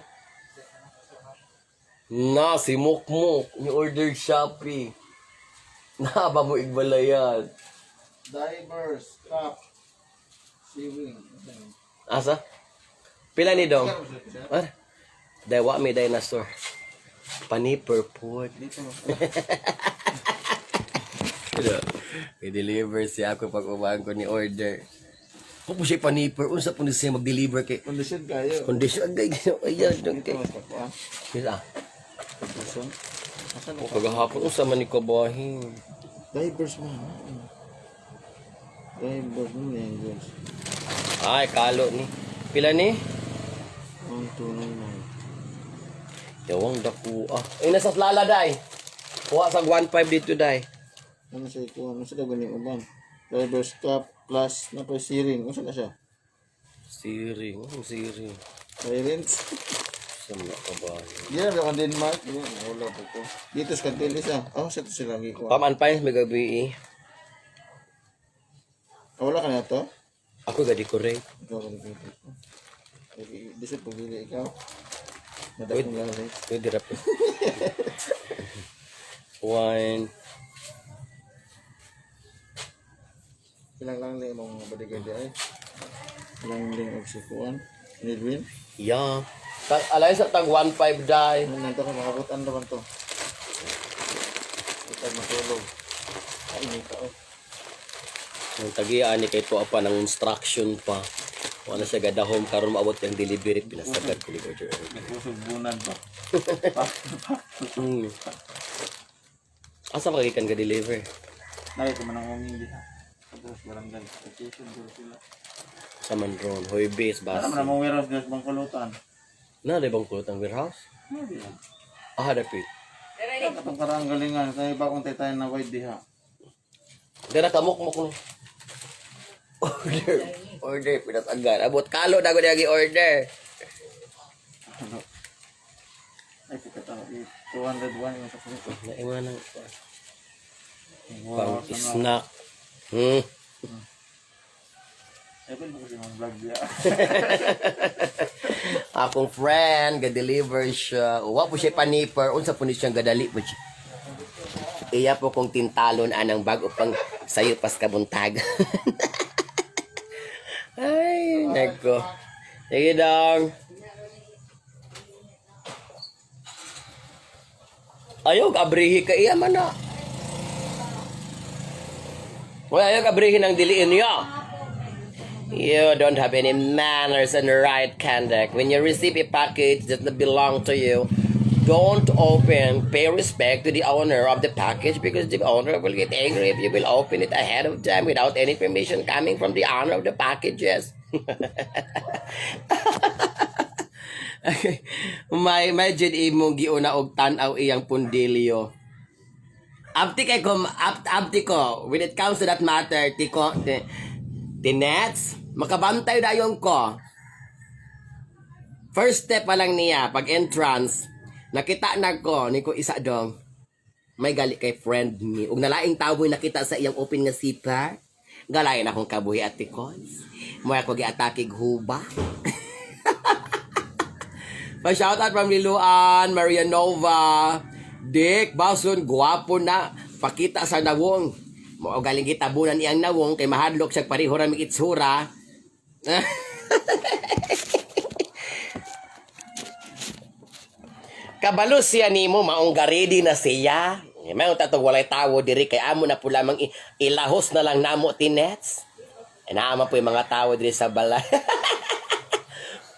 Na, si Mukmuk. Ni order Shopee. Na ba mo igbalayan? Divers, cup, sewing. Asa? Pila ni dong? Ah, dahil wa may dinosaur. Paniper po. Dito. I-deliver siya ako pag umahan ko ni order. Kung po siya paniper, unsa po ni siya mag-deliver kay Kondisyon kayo. condition agay ayan dong Dito kay. mas kakuha. Kisa. Kondisyon. Asan O kagahapon unsa man ni kabahin. Divers mo. Divers mo language. Ay kalo ni. Pila ni? 1299. Yawang dako ah. Ay, nasa lala day. Kuha sa 1.5 dito day. Ano siya ikuha? Ano siya gani uban? Diver's cup plus na pa siring. Ano na siya? Siring, anong siring? Sirens. Sa mga kabayo. Di na ba Denmark? Di na wala po ko. Dito sa kantil isa. Oh, sa to sila gikuha. Paman pa may gabi eh. Ah, wala ka na to? Ako ga decorate. Ikaw ka dito. Di sa pagili ikaw. Madakong lalay. Pwede ra po. One. Ilang lang lang imong mga bodyguard di ay. Ilang lang og sikuan. Nidwin. Yeah. Alay sa tag 1.5 day. Ano nandito ka makabutan naman to. Kita matulog. Ay, ini ka oh. Ang tagian ni kay tuwa pa ng instruction pa. Wala siya gadahom karon maabot yung delivery pinasagad ko ni order. Nagkusog-bunan pa. Asa pa gikan ga deliver? Nari ko man ang uming diha. Tapos barangay. Station dito sila. Sa Manron, Hoy Base Ano man base. ang warehouse guys bangkulutan. Na di bang kulot ang warehouse? Ano diha? Ah, dapit. Katong karang galingan sa iba kung tayo na wide diha. Dara kamukmok no. Order. Order pinasagad. Abot kalo na gud order. Ano? Ay, kita 201 yung sa kuto. Naiwan ng Wow, pang snack. Ay, pwede mo kasi mga vlog diha. Akong friend ga-deliver siya. Wa po siya paniper. Unsa po ni siyang gadali po siya. Iya po kong tintalon anang bago pang sayo pas kabuntag. Ay, nako. Sige dong. Ayaw, abrihi ka iya man na. Uy, ayaw, abrihi ng diliin niya. You don't have any manners and right conduct. When you receive a package that doesn't belong to you, don't open. Pay respect to the owner of the package because the owner will get angry if you will open it ahead of time without any permission coming from the owner of the packages. Okay. May jud imong giuna og tan-aw iyang pundilyo. Abti kay ko, abti ko, when it comes to that matter, tiko, tinets, makabantay dayon ko. First step pa lang niya, pag entrance, nakita na ko, ni ko isa dong, may gali kay friend ni. Ug nalaing tao mo'y nakita sa iyang open nga zipper. Galayan akong kabuhi at tikons. Mo ako giatake huba. Pa-shoutout from Liluan, Maria Nova, Dick, Bason, guwapo na. Pakita sa nawong. Mao galing gitabunan iyang nawong kay mahadlok siya pareho ra mig itsura. Kabalo siya nimo maong garedi na siya. May tatog walay tawo diri kay amo na po lamang ilahos na lang namo tinets. Naama po yung mga tawo diri sa balay.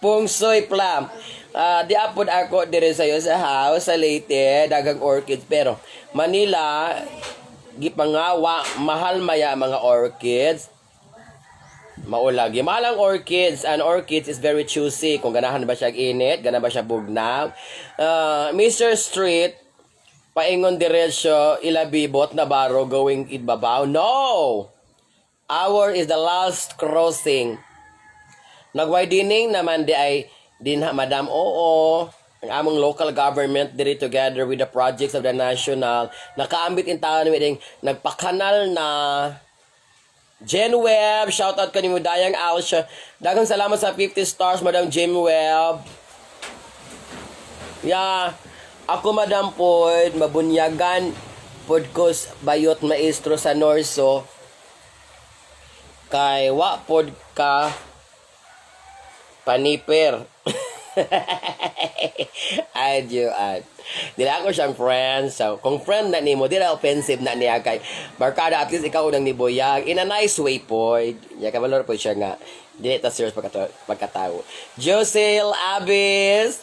Pungsoy plum. Ah, di apod ako dire sayo sa house sa Leyte, dagang orchids pero Manila gipangawa mahal maya ang mga orchids. Maulagi. Mahal ang orchids. And orchids is very choosy. Kung ganahan ba siya init, ganahan ba siya bugnaw. Ah, Mr. Street, paingon diretso, ilabibot na baro going ibabaw. No! Our is the last crossing. Nag-widening naman di ay din ha, Madam Oo, ang among local government diri together with the projects of the national nakaambit in taon ni nagpakanal na. Jen Webb, shout out kanimo Dayang Alsha. Daghang salamat sa 50 stars, Madam Jim Webb. Yeah. Ako, Madam Pod, mabunyagan pod ko bayot maestro sa Norso kay wa pod ka paniper. Adyo ad. Dili ako siyang friend. So, kung friend na nimo, dili offensive na niya kay barkada, at least ikaw unang nibuyag in a nice way po. Ya kabalor po siya nga dili ta serious pagkatao. Josel Abis,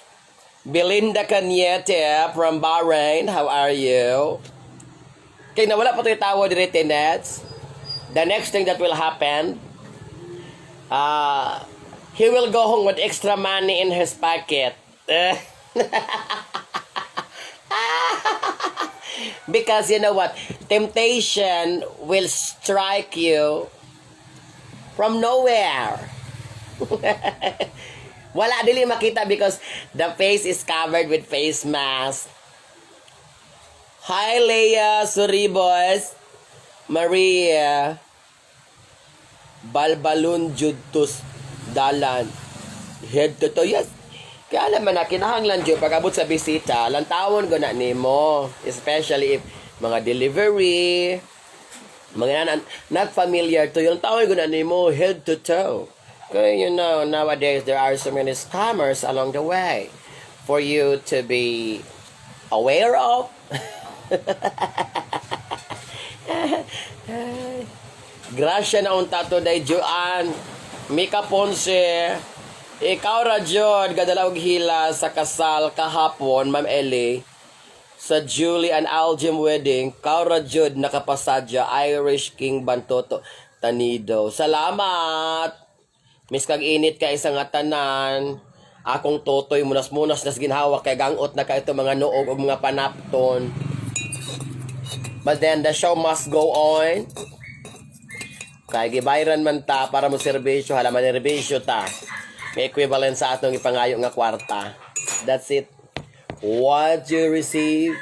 Belinda Cañete from Bahrain, how are you? Kay nawala pa to'y tawo dire tenets. The next thing that will happen, ah, He will go home with extra money in his pocket. Because you know what? Temptation will strike you from nowhere. Wala, dili makita because the face is covered with face mask. Hi, Leia Suribos. Maria. Balbalon jud tos dalan. Head to toe. Yes. Kaya naman na, kinahanglan jud pag abot sa bisita, lantawon ko na nimo. Especially if mga delivery, mga not familiar to yung tawon ko na nimo head to toe. Kaya nowadays there are so many scammers along the way for you to be aware of. Grasya na unta to day, Joan. Mika Ponce. Ikaw ra jud gadala og hila sa kasal kahapon, Ma'am Ellie. Sa Julie and Aljim wedding, kau ra jud nakapasadya, Irish King Bantoto Tanido. Salamat. Miskag init kay sa nga tanan. Akong totoy munas-munas nas ginhawa kay gangot na kay ito mga noog ug mga panapton. But then the show must go on. Kay gibayran man ta para mo serbisyo, hala man serbisyo ta. May equivalent sa atong ipangayo nga kwarta. That's it. What you receive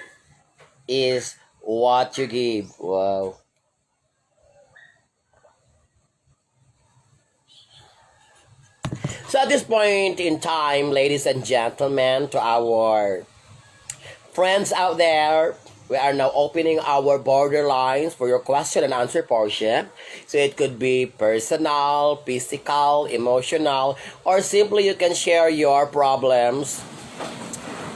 is what you give. Wow. So at this point in time, ladies and gentlemen, to our friends out there, we are now opening our border lines for your question and answer portion. So it could be personal, physical, emotional, or simply you can share your problems.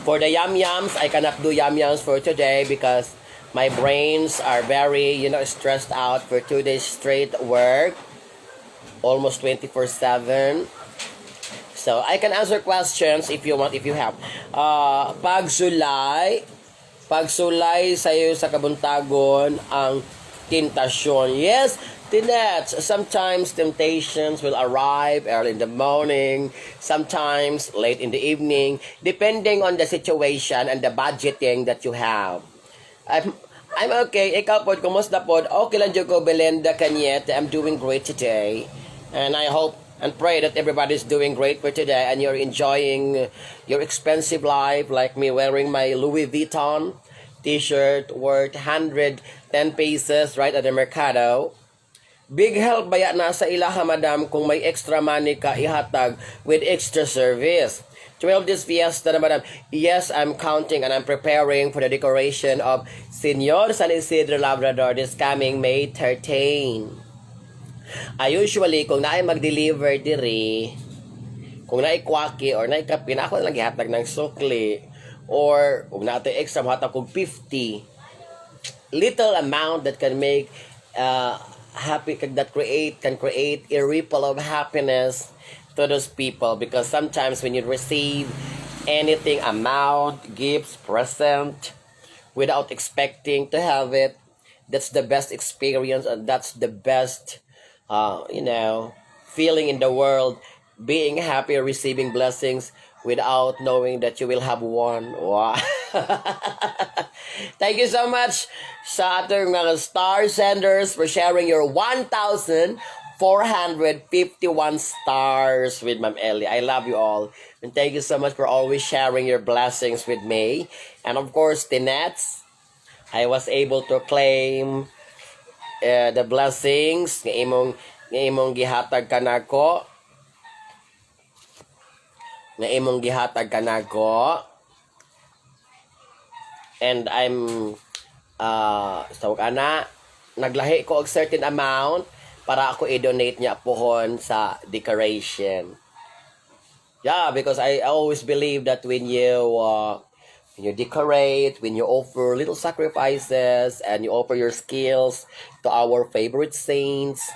For the yum yums, I cannot do yum yums for today because my brains are very stressed out for 2 days straight work, almost 24/7. So I can answer questions if you want, if you have. Pagsulay sa'yo sa kabuntagon ang tentasyon. Yes, Tinette, sometimes temptations will arrive early in the morning, sometimes late in the evening, depending on the situation and the budgeting that you have. I'm okay. Ikaw po, kumusta po? Okay lang ko, Belinda Cañete. I'm doing great today. And I hope and pray that everybody's doing great for today and you're enjoying your expensive life like me, wearing my Louis Vuitton t-shirt worth 110 pesos right at the Mercado. Big help baya na sa ilaha, madam, kung may extra money ka ihatag with extra service. 12 days fiesta na, madam. Yes, I'm counting and I'm preparing for the decoration of Senor San Isidro Labrador this coming May 13. I usually, kung naay mag-deliver diri, kung naay kwaki or naay kape, na ako na lang gihatag ng sukli or kung naa tay extra, mohatag kog 50, little amount that can make happy, that create can create a ripple of happiness to those people, because sometimes when you receive anything, amount, gifts, present, without expecting to have it, that's the best experience and that's the best feeling in the world, being happy, receiving blessings without knowing that you will have one. Wow. Thank you so much sa atong mga star senders for sharing your 1,451 stars with Ma'am Ellie. I love you all. And thank you so much for always sharing your blessings with me. And of course, Tinets, I was able to claim the blessings nga imong gihatag kanako, nga imong gihatag kanako, and I'm so ana naglahi ko og certain amount para ako i-donate niya pohon sa decoration. Yeah, because I always believe that when you decorate, when you offer little sacrifices and you offer your skills to our favorite saints,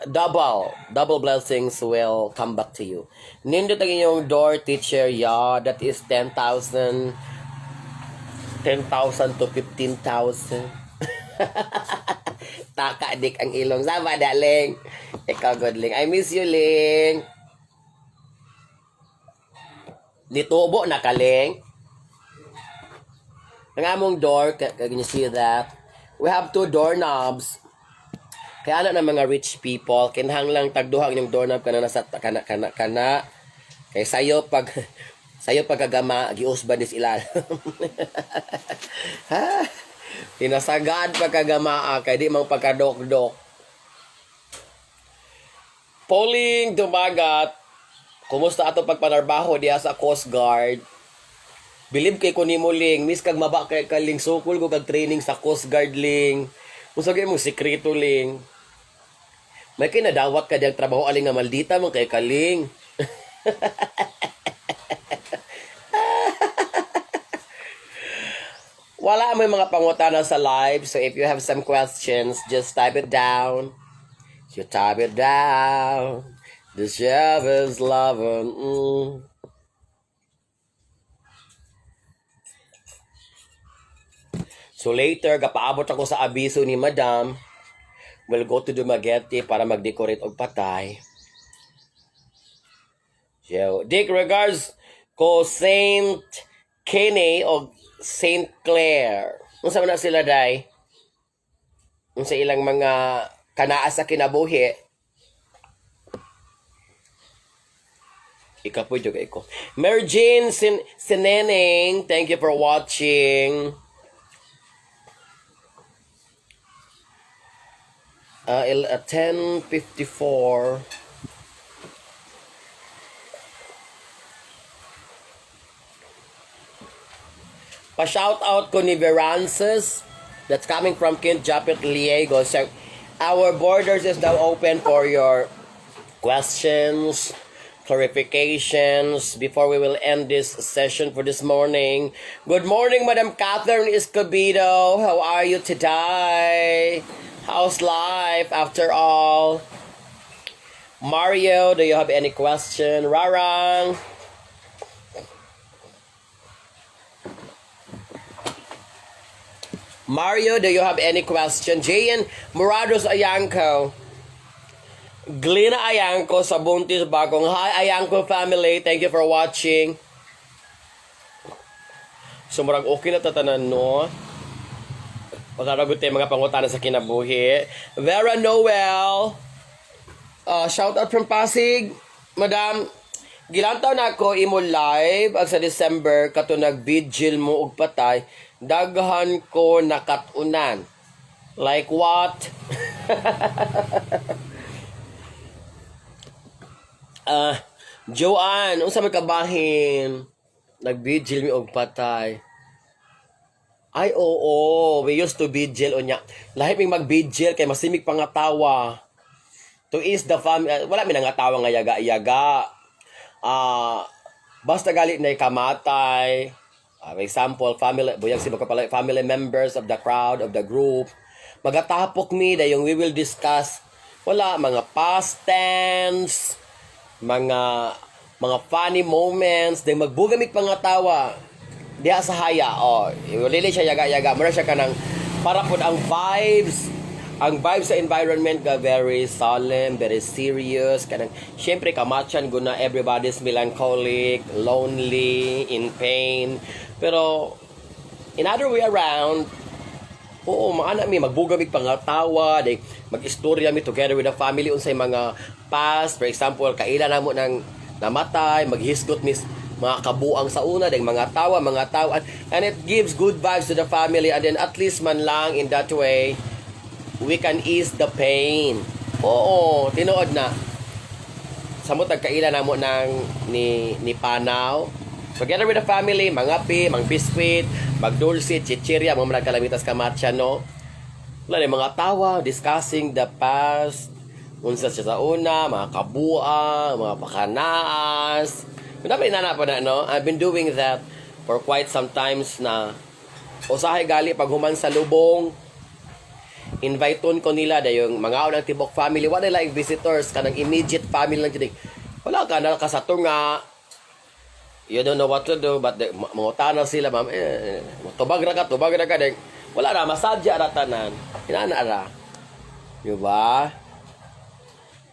double, double blessings will come back to you. Nindot ang inyong door, teacher. Yeah, that is 10,000, 10,000 to 15,000. Taka dik ang ilong. Sama da, Ling. Ikaw, good, Ling. I miss you, Ling. Nitubo na kaling. Ang among door, can you see that? We have two doorknobs. Kaya ana ng mga rich people, kinahanglang tagduha ang inyong doorknob kana nasa kana kana kana. Kay sayo pag sayo pagkagama giusban dis ilal. Ha? Tinasagad pagkagama ah, kay di mang pagkadokdok. Pauling Dumagat, kumusta ato pagpanarbaho diha sa Coast Guard? Bilib kay ko nimo, Ling, miss kag maba kay kaling sukol ko kag training sa Coast Guard, Ling. Unsa gyud mong sekreto, Ling? May kinadawat ka diyang trabaho aling nga maldita man kay kaling. Wala may mga pangutana sa live, so if you have some questions, just type it down. You type it down. The chef is loving. So later, gapaabot ako sa abiso ni Madam. We'll go to Dumaguete para mag-decorate og patay. So, Dick, regards ko Saint Kenny o Saint Clair. Unsa man na sila, day? Unsa ilang mga kanaa sa kinabuhi? Ikapoy jud ko. Mary Jane Sineneng, thank you for watching. 10:54. Pa-shout out ko ni Verances that's coming from Kent Japet Liego. So, our borders is now open for your questions, clarifications before we will end this session for this morning. Good morning, Madam Catherine Escobedo. How are you today? How's life after all? Mario, do you have any question? Rarang? Mario, do you have any question? Jayan Murados Ayanko. Glina Ayanko sa Buntis Bagong. Hi, Ayanko family. Thank you for watching. So, murag okay na tatanan, no? Pagkaragot tayo mga pangutana sa kinabuhi. Vera Noel. Shout out from Pasig. Madam, gilantaw na ako imo live ag sa December kato nag-vigil mo og patay. Daghan ko nakatunan. Like what? Ah, Joanne, unsa may kabahin? Nag-vigil mi og patay. Ay, oo. We used to vigil unya. Lahi ming mag-vigil kay masimig pangatawa. To ease the family. Wala mi nangatawa nga yaga-yaga. Ah, basta gali na kamatay. Ah, for example, family, buyag si pala, family members of the crowd, of the group. Magatapok mi dayong we will discuss wala mga past tense, mga funny moments, then magbugamit pangatawa diha sa haya. Oh, dili siya yaga-yaga, mura siya kanang para pod ang vibes sa environment ga very solemn, very serious kanang syempre kamatchan guna, everybody's melancholic, lonely, in pain. Pero in other way around, oo, maana mi magbugamig pangatawa, day mag-istorya mi together with the family unsay mga past, for example, kaila namo nang namatay, maghisgot mis mga kabuang sa una, day mga tawa, mga tawa, and it gives good vibes to the family, and then at least man lang in that way we can ease the pain. Oo, tinuod na. Samot nagkaila namo ng ni Panaw. Together with the family, mga pi, mang biskwit, magdulce, chichirya, mga nagkalamitas kamatcha, no? Wala na, mga tawa, discussing the past, unsa siya sa una, mga kabua, mga pakanaas. Dapat inana pa na, no? I've been doing that for quite some times na. Usahay gali pag human sa lubong, inviteon ko nila dayong mga unang tibok family, wala like visitors, kanang immediate family lang jud. Wala ka na ka sa tunga, you don't know what to do, but the, mangutana sila, ma'am, eh, tubag ra ka, tubag ra ka, then, wala ra, masadya ra tanan, inana ra, di ba?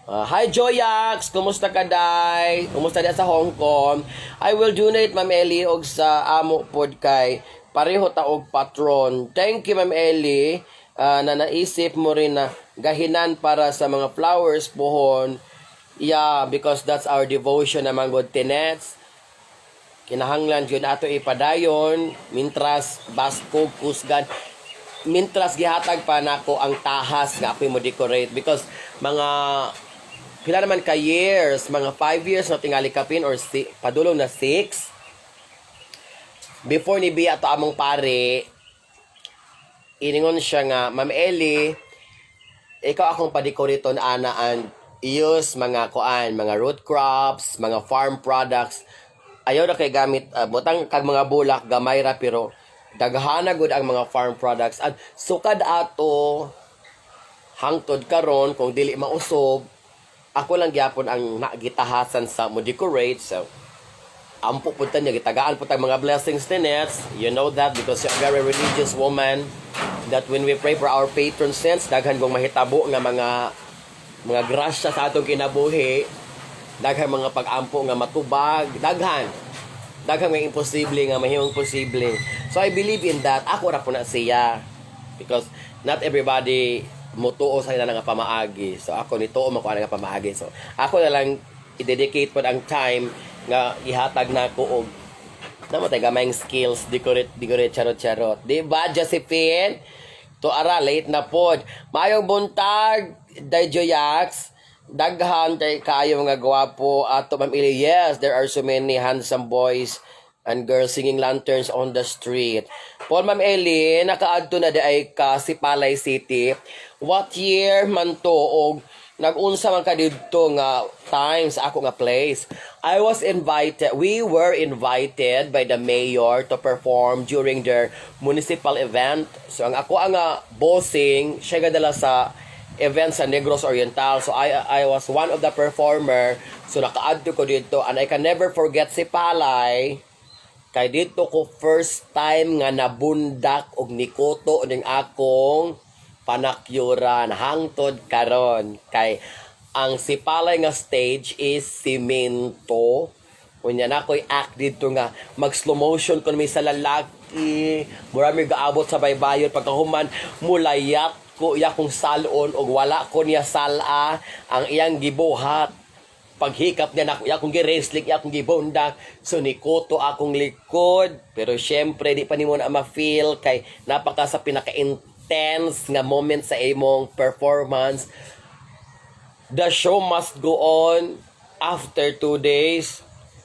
Hi Joyax, kumusta ka, day? Kumusta diya sa Hong Kong? I will donate, Ma'am Ellie, og sa amo pod kay pareho ta og patron. Thank you, Ma'am Ellie, na naisip mo rin na gahinan para sa mga flowers pohon. Yeah, because that's our devotion naman gud, Tinets. Kinahanglan jud ato ipadayon mintras baskog kusgan, mintras gihatag pa nako ang tahas nga ako'y mo decorate, because mga pila naman ka years, mga 5 years na tingali kapin or padulong na 6 before ni biya to among pare. Iningon siya nga, "Ma'am Ellie, ikaw akong padekoriton ana and use mga kuan, mga root crops, mga farm products. Ayaw na kay gamit, butang kag mga bulak, gamay ra, pero daghana gud ang mga farm products." And sukad ato hangtod karon, kung dili mausob, ako lang gyapon ang nagitahasan sa mo decorate. So ampo pud ta niya, gitagaan pud tag mga blessings, Tinets. You know that because you're a very religious woman, that when we pray for our patron saints, daghan kong mahitabo nga mga grasya sa atong kinabuhi, daghan mga pag-ampo nga matubag, daghan daghan nga imposible nga mahimong posible. So I believe in that. Ako ra po na siya, because not everybody mutuo sa ila nga pamaagi. So ako nituo man ko ana nga pamaagi. So ako na lang i-dedicate pod ang time nga ihatag nako og namatay gamayng skills, decorate decorate, charot charot, di ba, Josephine? To ara late na pod. Maayong buntag, Dayjoyax. Daghan kay kaayo mga gwapo ato, Ma'am Ili. Yes, there are so many handsome boys and girls singing lanterns on the street. Paul, Ma'am Eli, nakaadto na di ay ka Sipalay City? What year man to og nag-unsa man ka didto nga times ako nga place? I was invited, we were invited by the mayor to perform during their municipal event. So ang ako ang bossing, siya gadala sa event sa Negros Oriental. So I was one of the performer. So nakaadto ko dito and I can never forget Sipalay kay dito ko first time nga nabundak og nikuto ning akong panakyuran hangtod karon, kay ang Sipalay nga stage is simento. Unya na ako'y act dito nga mag slow motion kon may sa lalaki, mura mi gaabot sa baybayon. Pagkahuman, mulayat ko iya kong salon og wala ko niya sala. Ang iyang gibuhat, paghikap niya nako, iya akong gi-wrestling, iya akong gibundak, so nikuto akong likod. Pero syempre di pa nimo na ma-feel kay napaka sa pinaka-intense nga moment sa imong performance. The show must go on. After 2 days,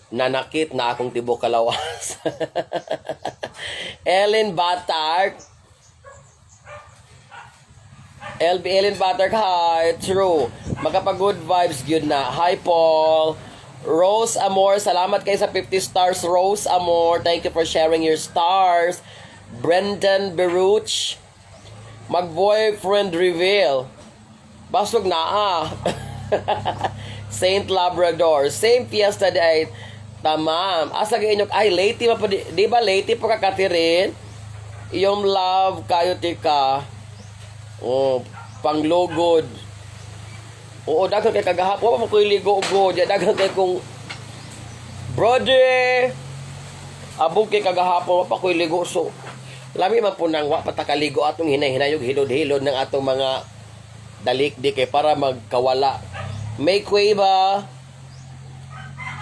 nanakit na akong tibok kalawas. Ellen Batark. LB Ellen Batark, hi. True. Makapag-good vibes gyud na. Hi, Paul. Rose Amor, salamat kay sa 50 stars, Rose Amor. Thank you for sharing your stars. Brendan Beruch. Mag-boyfriend reveal. Basog na ah. Saint Labrador. Same fiesta day. Tamam. Asa kay inyo? Ay, Leyte pa po. Di ba Leyte po ka, Catherine? Iyong love kayo tika. Oh, panglugod. Oo, daghan kay kagahapon. Wa pa ko'y ligo go. Di daghan kay kung brother. Abog kay kagahapon, wa pa ko'y ligo, so lami man po nang wa pa ta kaligo, atong hinay-hinayog, hilod-hilod ng atong mga dalikdi kay para magkawala. May Cueva.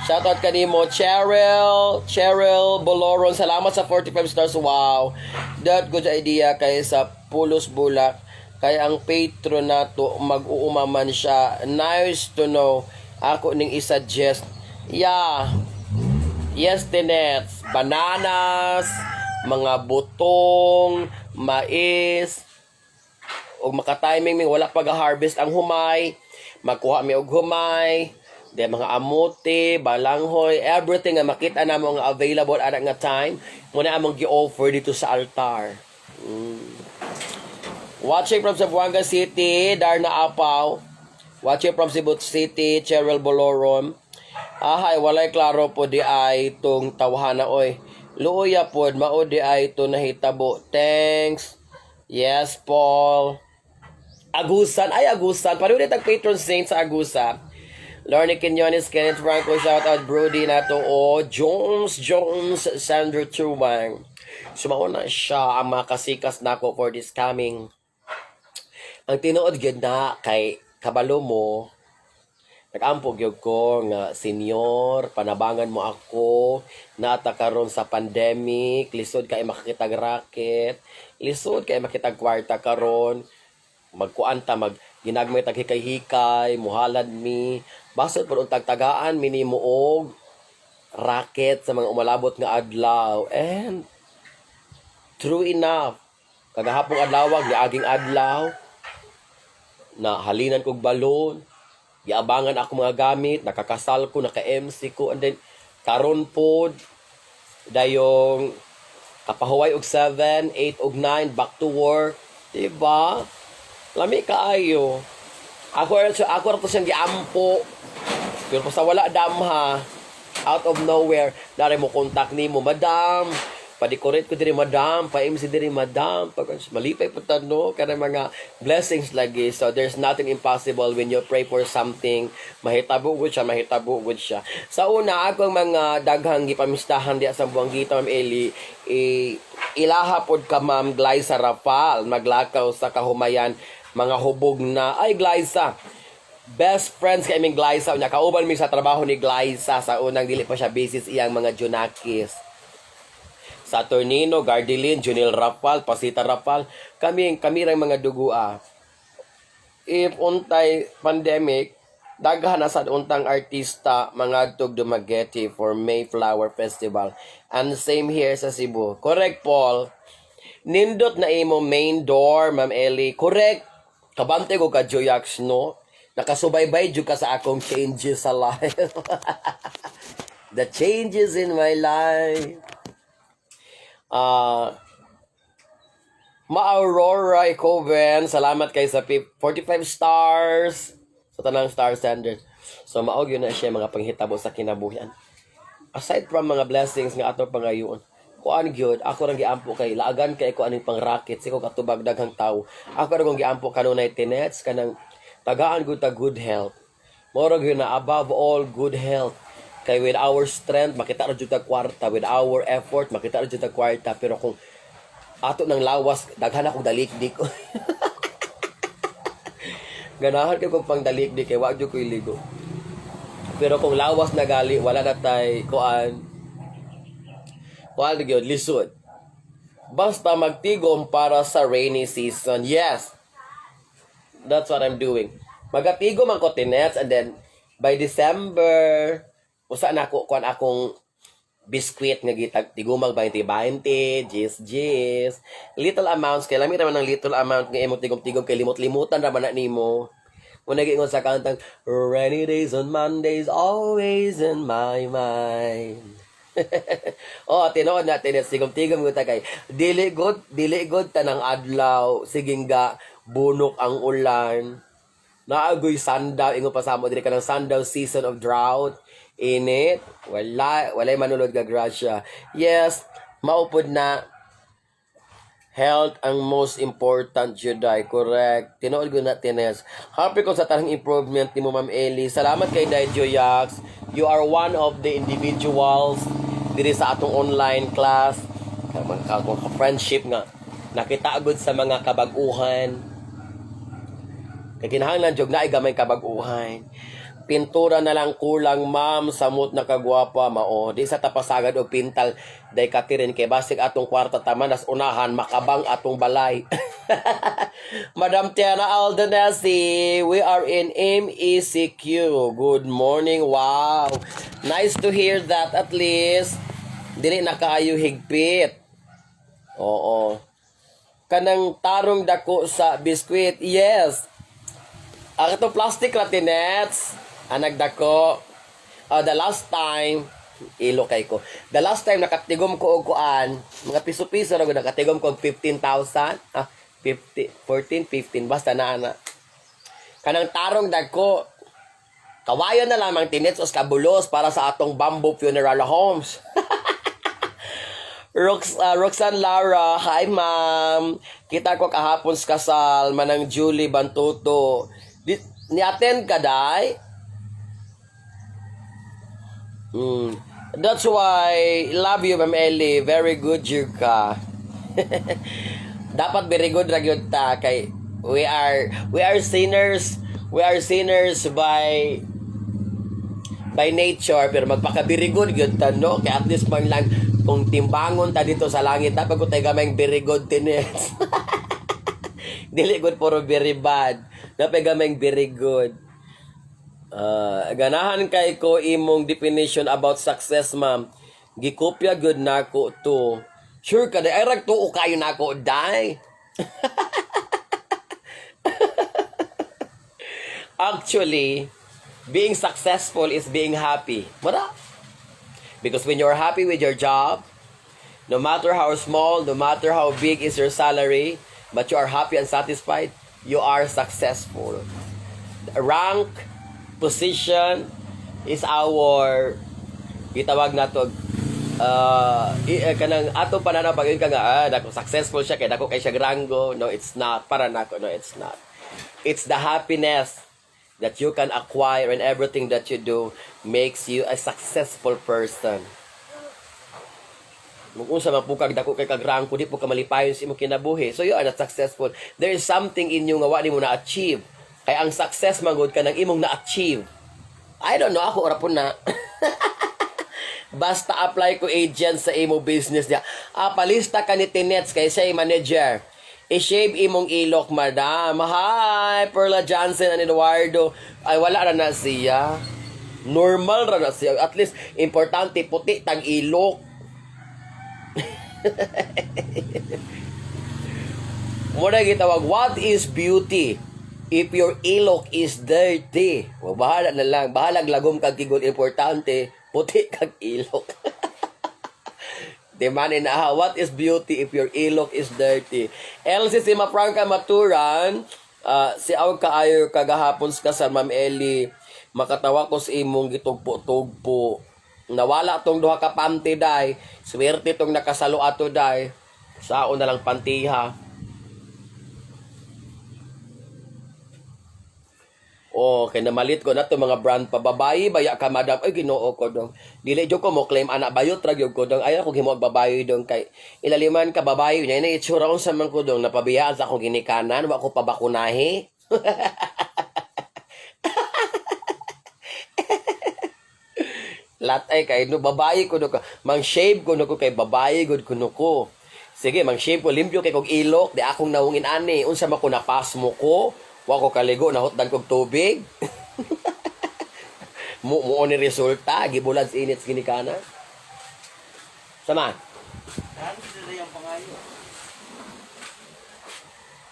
Shoutout kanimo, Cheryl, Cheryl Boloron. Salamat sa 45 stars. Wow. That good idea kay sa Pulos Bulak. Kay ang patron nato mag-uumaman siya. Nice to know. Ako ning i-suggest. Yeah. Yes, Tinets. Bananas, mga butong, mais, ug maka-timing mi wala pa harvest ang humay, magkuha mi og humay, di mga amote, balanghoy, everything nga makita namo nga available ana nga time, muna among gi-offer dito sa altar. Watching from Zamboanga City, Darna Apaw. Watching from Cebu City, Cheryl Boloron. Ahay, walay klaro po di ay itong tawhana oy. Luoya pod, mao di ay ito nahitabo. Thanks. Yes, Paul. Agusan, ay, Agusan. Pareho tag patron saint sa Agusa. Lorne Quinones, Kenneth Franco, shout out Brody nato o Jones Jones, Sandro Chuwang. Sumao na siya ang mga kasikas nako for this coming. Ang tinuod gyud na kay kabalo mo, nag-ampo gyud ko nga, "Senyor, panabangan mo ako, naata karon sa pandemic, lisod kay makakitag racket, lisod kay makitag kwarta karon, magkuan ta, mag ginagmay tag hikay-hikay, muhalad mi, basod pud untag tagaan mi nimo og racket sa mga umalabot nga adlaw." And true enough, kagahapong adlaw, niaging adlaw na halinan kog balon, giabangan ako mga gamit, nakakasal ko, naka-MC ko, and then karon pod dayong kapahuway og 7, 8 og 9, back to work, diba? Lami kaayo. Ako ra to siyang giampo. Pero basta wala damha, out of nowhere, dari mo contact nimo, "Madam, pa-decorate ko diri, madam, pa-MC diri, madam." Pag malipay po ta, no, kana mga blessings lagi. So there's nothing impossible when you pray for something, mahitabo gud siya, mahitabo gud siya. Sa una, akong mga daghang gipamistahan diya sa Buanggita, Ma'am Eli, ilaha pod ka, Ma'am Glyza Rafal, maglakaw sa kahumayan, mga hubog na. Ay, Glyza, best friends kay aming Glyza unya kauban mi sa trabaho ni Glyza sa unang dili pa siya busy sa iyang mga Junakis. Saturnino, Gardelin, Junil Rapal, Pasita Rapal, kami kami rang mga dugua. If untay pandemic, daghan na sad untang artista mangadtog Dumaguete for Mayflower Festival. And same here sa Cebu. Correct, Paul. Nindot na imo main door, Ma'am Ellie. Correct. Kabante ko ka, Joyax, no? Nakasubaybay jud ka sa akong changes sa life. The changes in my life. Ah, Ma Aurora Icoven, salamat kay sa 45 stars sa tanang star senders. So mao gyud na siya mga panghitabo sa kinabuhian. Aside from mga blessings nga ato pangayoon, kuan gyud, ako rang giampo kay laagan kay ko aning pangraket siko katubag daghang tawo. Ako ra kong giampo kanunay, tinets, kanang tagaan gud ta good health. Moro gyud na above all, good health. Kay with our strength makita ra jud ta kwarta, with our effort makita ra jud ta kwarta, pero kung ato ng lawas, daghan akong dalikdik. Ganahan kay kong pang dalikdik kay wa jud ko'y ligo. Pero kung lawas na gali, wala na tay kuan. Kuan gyud lisod. Basta magtigom para sa rainy season. Yes. That's what I'm doing. Magatigom ang kotinets and then by December, usa na ako kuan akong biskwit nga gitag tigumag 20-20, jis jis. Little amounts kay lami raman ang little amount nga imong tigom-tigom kay limot-limutan ra man na nimo. Muna giingon sa kantang "Rainy days on Mondays always in my mind." Oh, tinuod na tinis tigom-tigom gud ta kay dili good tanang adlaw sige nga bunok ang ulan. Naagoy sandaw, ingon pa sa amo diri kanang sandaw, season of drought. Init, wala walay manulod ka grasya. Yes, maupod na health ang most important juday. Correct. Tinuod ko na, Tines. Happy ko sa tanang improvement ni mo, Ma'am Ellie. Salamat kay Dai Joyax. You are one of the individuals diri sa atong online class. Mga ka friendship nga nakita agad sa mga kabag-uhan. Kay kinahanglan jud na gamay kabag-uhan. Pintura na lang kulang, ma'am, samot na kagwapa mao. Di sa tapasagad og pintal day katirin kay basig atong kwarta taman nas unahan makabang atong balay. Madam Tiana Aldanesi, we are in MECQ. Good morning. Wow. Nice to hear that at least dili na kaayo higpit. Oo. Kanang tarong dako sa biskwit. Yes. Ang ito plastic ra, tinets. Ang nagdako. The last time, ilo kay ko. The last time nakatigom ko og kuan, mga piso-piso ra gud, nakatigom ko og 15,000. Ah, 50, 14, 15 basta na ana. Kanang tarong dagko. Kawayan na lamang, tinets, os kabulos para sa atong Bamboo Funeral Homes. Roxanne Lara, hi ma'am. Kita ko kahapon sa kasal, Manang Julie Bantuto. Di, ni-attend ka, day? That's why, love you, Ma'am Ellie. Very good you ka. Dapat very good ra gyud ta kay we are sinners. We are sinners by nature, pero magpaka-very good gyud ta, no? Kay at least man lang kung timbangon ta dito sa langit, dapat ko tayo gamay very good tinits. Dili good puro very bad. Dapat gamay very good. Ah, ganahan kay ko imong definition about success, ma'am. Gikopya gud nako to. Sure ka day? Ay rag tuo kayo nako, day. Actually, being successful is being happy. Mara. Because when you're happy with your job, no matter how small, no matter how big is your salary, but you are happy and satisfied, you are successful. Rank, position is our gitawag nato kanang ato pananaw. Pag ka nga, ah, dako successful siya kay dako kay siya ranggo. No, it's not. Para nako, no, it's not. It's the happiness that you can acquire in everything that you do makes you a successful person. Kung unsa man pukag dako kay kag rangko, di po ka malipayon sa imong kinabuhi, so you are not successful. There is something in you nga wa nimo na achieve, kay ang success man gud kanang imong na-achieve. I don't know, ako ora po na. Basta apply ko agent sa imo business niya. Ah, palista ka ni Tinets kay siya yung manager. I-shave imong ilok, madam. Hi, Perla Johnson and Eduardo. Ay, wala ra na siya. Normal ra na siya. At least, importante, puti tag ilok. Muna gitawag, what is beauty if your ilok is dirty? O, bahala na lang. Bahalag lagom kag kigol. Importante, puti kag ilok. Di man ina, what is beauty if your ilok is dirty? LC si Mafranca Maturan, si aw kaayo kagahapon sa kasal, Ma'am Ellie, makatawa ko sa imong gitugpo-tugpo. Nawala tong duha ka panty, day. Swerte tong nakasalo ato, day. Sao na lang pantiha. Oh, kay namalit ko na to mga brand pa babayi baya ka, madam. Ay, Ginoo ko dong. Dili jud ko mo claim ana, bayot ra gyud ko dong. Ayaw ko himo og babayi dong kay ilaliman ka babayi nya na itsura, unsa man ko dong, napabiyaan sa akong ginikanan, wa ko pabakunahi. Lat ay kay no babayi ko no ka. Mang shave ko no ko kay babayi gud kuno ko. Sige, mang shave ko, limpyo kay kog ilok, di akong nawungin ani. Unsa man ko, napasmo ko? Wa ko kaligo, nahutdan kog tubig. Mo mo ni resulta, gibulad sa init sa ginikanan. Sama. Dali ang pangayo.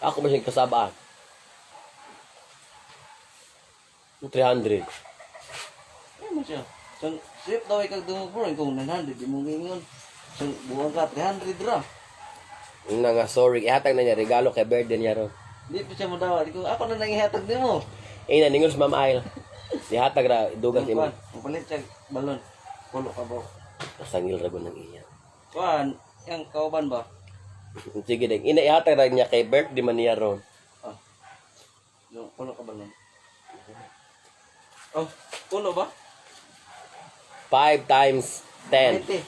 Ako ba siyang kasaba? 300. Ano mo siya? So, sip daw ay kag dungog bro, kung 900, di mo ngingon. So, buwan ka, 300 ra. Nga nga, sorry. Ihatag na niya regalo kay birthday niya ron. Di pa siya mo dawa. Di ko, ako na nangihatag ni mo. Eh, naningon si Ma'am Ayla. Ihatag ra, dugang si Kuan, Ma'am. ang palit siya, balon. Pulo ka ba? Sangil ra ng iya. Kuan, yang kauban ba? Sige ding. Ina ihatag ra niya kay birthday man niya ron. Ah. Yung pulo ka balon. Oh, pulo ba? 5 times 10, 20.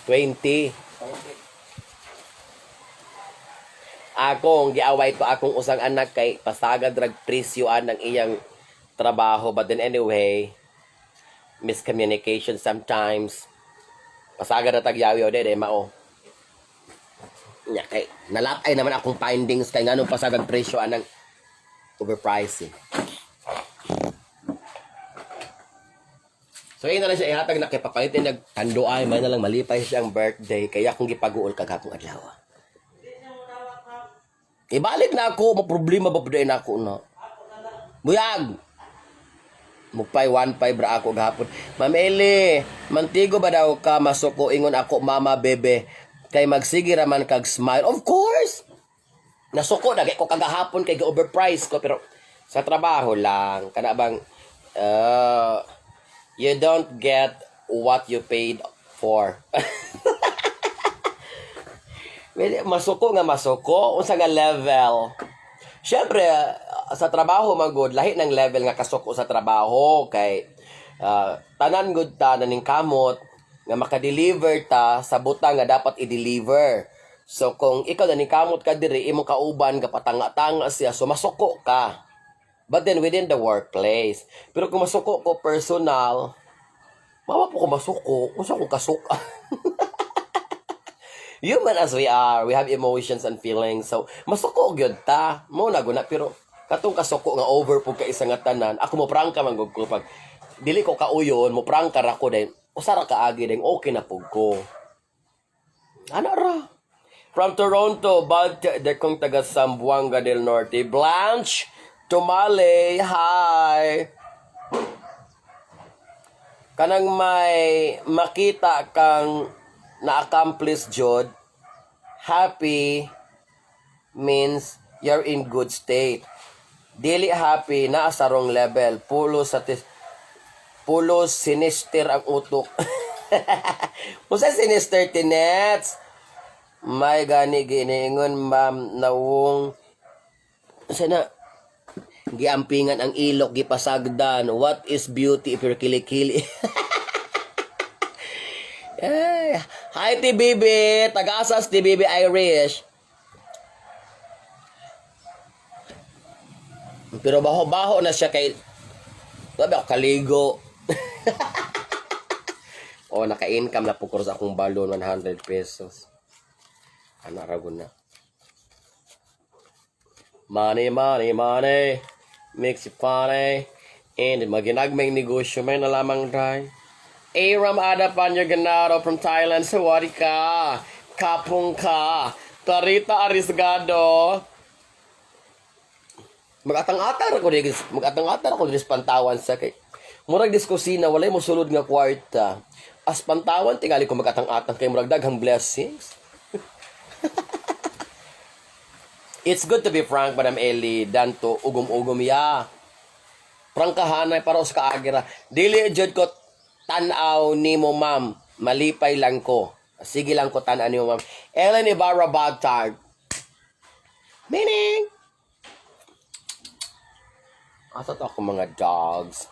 20. 20. Akong giaway to akong usang anak kay pasagad rag presyo ang iyang trabaho, but then anyway, miscommunication sometimes. Pasagad na tagyawi o de mao nya kay nalatay naman akong findings kay nganong pasagad presyo anang overpricing. So, yun na lang siya ihatag na kay papalitin nagtandoay, may na lang malipay siya ang birthday kaya akong gipaguol kagapong adlaw. Ibalik na ako, mo problema ba pud na ako na. Buyag. Mupay 1.5 ra ako gahapon. Ma'am Eli, mantigo ba daw ka masuko ingon ako mama bebe kay magsige ra man kag smile? Of course. Nasuko na kay ko kagahapon kay overpriced ko, pero sa trabaho lang kana bang you don't get what you paid for. Well, masuko nga masuko, unsa nga level? Syempre, sa trabaho man gud, lahi ng level nga kasuko sa trabaho kay tanan gud ta naning kamot nga maka-deliver ta sa butang nga dapat i-deliver. So kung ikaw naning kamot ka diri, imong kauban ga patanga-tanga siya, so masuko ka. But then within the workplace. Pero kung masuko ko personal, mawa po ko masuko, unsa ko kasuka? Human as we are, we have emotions and feelings. So, masuko gyud ta. Mo na guna pero katong kasuko nga over pug ka isa nga tanan, ako mo prangka man gud ko pag dili ko kauyon, mo prangka ra ko din. Usa ra kaagi din, okay na pug ko. Ano ra? From Toronto, but kong taga Zamboanga del Norte, Blanche Tumale, hi. Kanang may makita kang na-accomplish jud, happy means you're in good state. Dili happy, naa sa wrong level. Pulo sa pulo sinister ang utok. Usa sinister, tinets? May gani giniingon, ma'am, nawong sana giampingan ang ilok, gipasagdan. What is beauty if you're kilikili? Ay, hi, TBB, taga-asas TBB Irish. Pero baho-baho na siya kay sabi ako kaligo. O naka-income na po ko sa akong balon, 100 pesos. Ano ragon na. Money, money, money makes you funny. And maginagmay negosyo may na lamang dry. Aram Adapan Ganado from Thailand. Sawadi ka. Kapong ka. Clarita Arisgado. Magatang-atar ako diri, magatang-atar ako diri sa Pantawan sa kay murag dis kusina, walay mo sulod nga kwarta. As Pantawan tingali ko magatang-atang kay murag daghang blessings. It's good to be frank, Madam Ellie, danto ugom-ugom ya. Prangkahanay para sa kaagira. Dili jud ko tan-aw nimo, ma'am. Malipay lang ko. Sige lang ko tan-aw nimo, ma'am. Ellen Ibarra Bagtag. Meaning asa to ako mga dogs.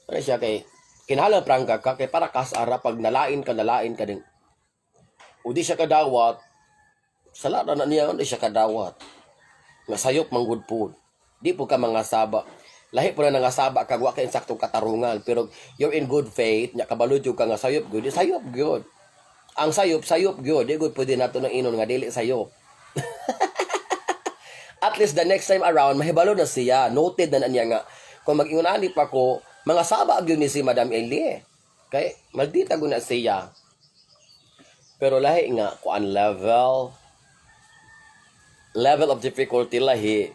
Ano siya kay kinahanglan prangka ka kay para kasara pag nalain ka din. O di siya kadawat, sala na na niya, di siya kadawat. Nga sayop manggod po. Di po ka mga saba. Lahi po na nga saba kag wa kay insaktong katarungan, pero you're in good faith nya kabalo jud ka nga sayop gyud, di sayop gyud. Ang sayop, sayop gyud, di gud pwede nato nang inon nga dili sayop. At least the next time around mahibalo na siya, noted na, na niya nga kung mag-ingon ani pa ko, mga saba gyud ni si Madam Ellie. Kay maldita gud na siya. Pero lahi nga kuan level of difficulty lahi.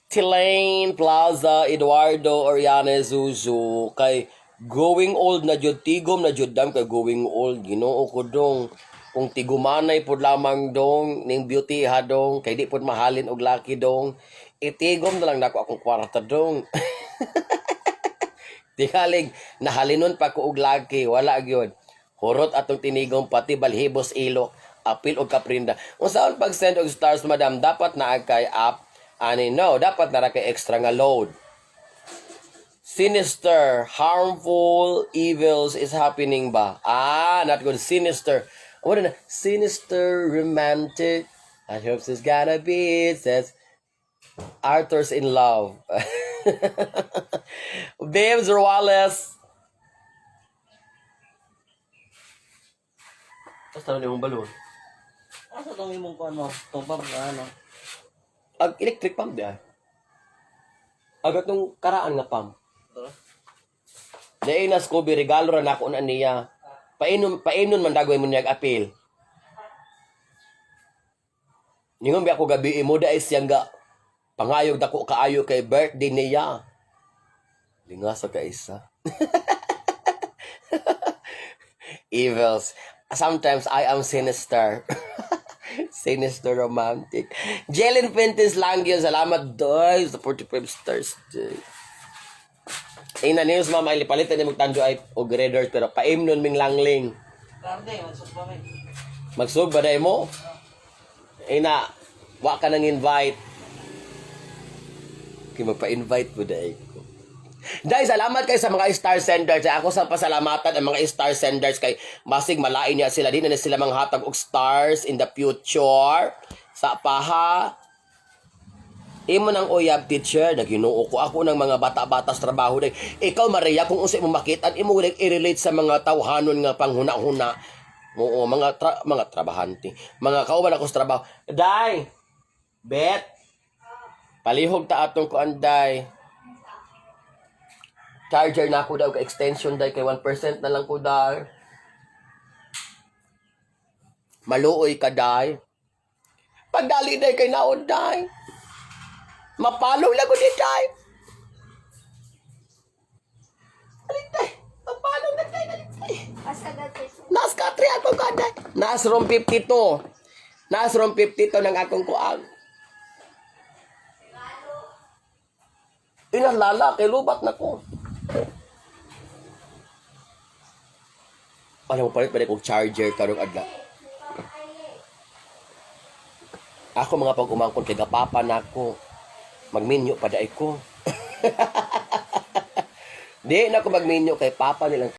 Tilane Plaza, Eduardo Oriane Zuzu, kay going old na jud, tigom na jud dam kay going old. Ginoo ko dong, kung tigumanay pud lamang dong ning beauty ha dong, kay di pud mahalin og laki dong, itigom na lang nako akong kwarta dong. Tingalig nahalinon pa ko og laki, wala gyud. Hurot atong tinigom pati balhibos ilok, apil og kaprinda. Unsaon pag send og stars, madam? Dapat naa kay app ani? No, dapat na ra kay extra nga load. Sinister, harmful evils is happening ba? Ah, not good. Sinister. What na? Sinister, romantic. I hope it's gonna be. It says, Arthur's in love. Babes Roales. Tapos tanong yung balon. Asa tong imong kuan mo? Tong pump na ano? Ag electric pump di ay. Agat nung karaan nga pump. Tara. Dahil na Scooby, regalo ra nako na niya. Painom, painon man dagoy mo niya apil. Ningon ba ako gabi mo dai siyang ga pangayog dako kaayo kay birthday niya. Linga sa kaisa. Evils. Sometimes I am sinister. Sinister romantic. Jelen Fuentes Langyo, salamat doy sa 45 stars. Doy. Ina news mama, palitan ni magtando ay og readers pero paimnon ming langling. Karne, magsugba mi. Magsug ba day mo? Ina, wa ka nang invite. Kay magpa-invite po day ko. Dahil salamat kay sa mga star senders. Ako sa pasalamatan ang mga star senders kay masig malain niya sila. Di na na sila manghatag og stars in the future. Sa paha. Imo nang uyab, teacher, naginoo ko ako ng mga bata-bata sa trabaho day. Ikaw, Maria, kung unsa mo makitaan imo like i-relate sa mga tawhanon nga panghuna-huna. Oo, mga trabahante, mga kauban ako sa trabaho. Day. Bet. Palihog ta atong kuan, day. Charger na ako daw ka extension, day, kay 1% na lang ko, day. Maluoy ka, day. Pagdali, day, kay naon, day. Mapalo lang ko di, day. Dali, day. Mapalo na, day. Dali, day. Asa dati? Nas ka, tri ako ka, day. Nas room 52. Nas room 52 ng akong kuang. Inalala, kay lubat na ko. Alam mo, palit pa kong charger karong adlaw. Ako mga pag-umangkon kay gapapa na ako. Magminyo pa dai ko. Di na ako magminyo kay papa nilang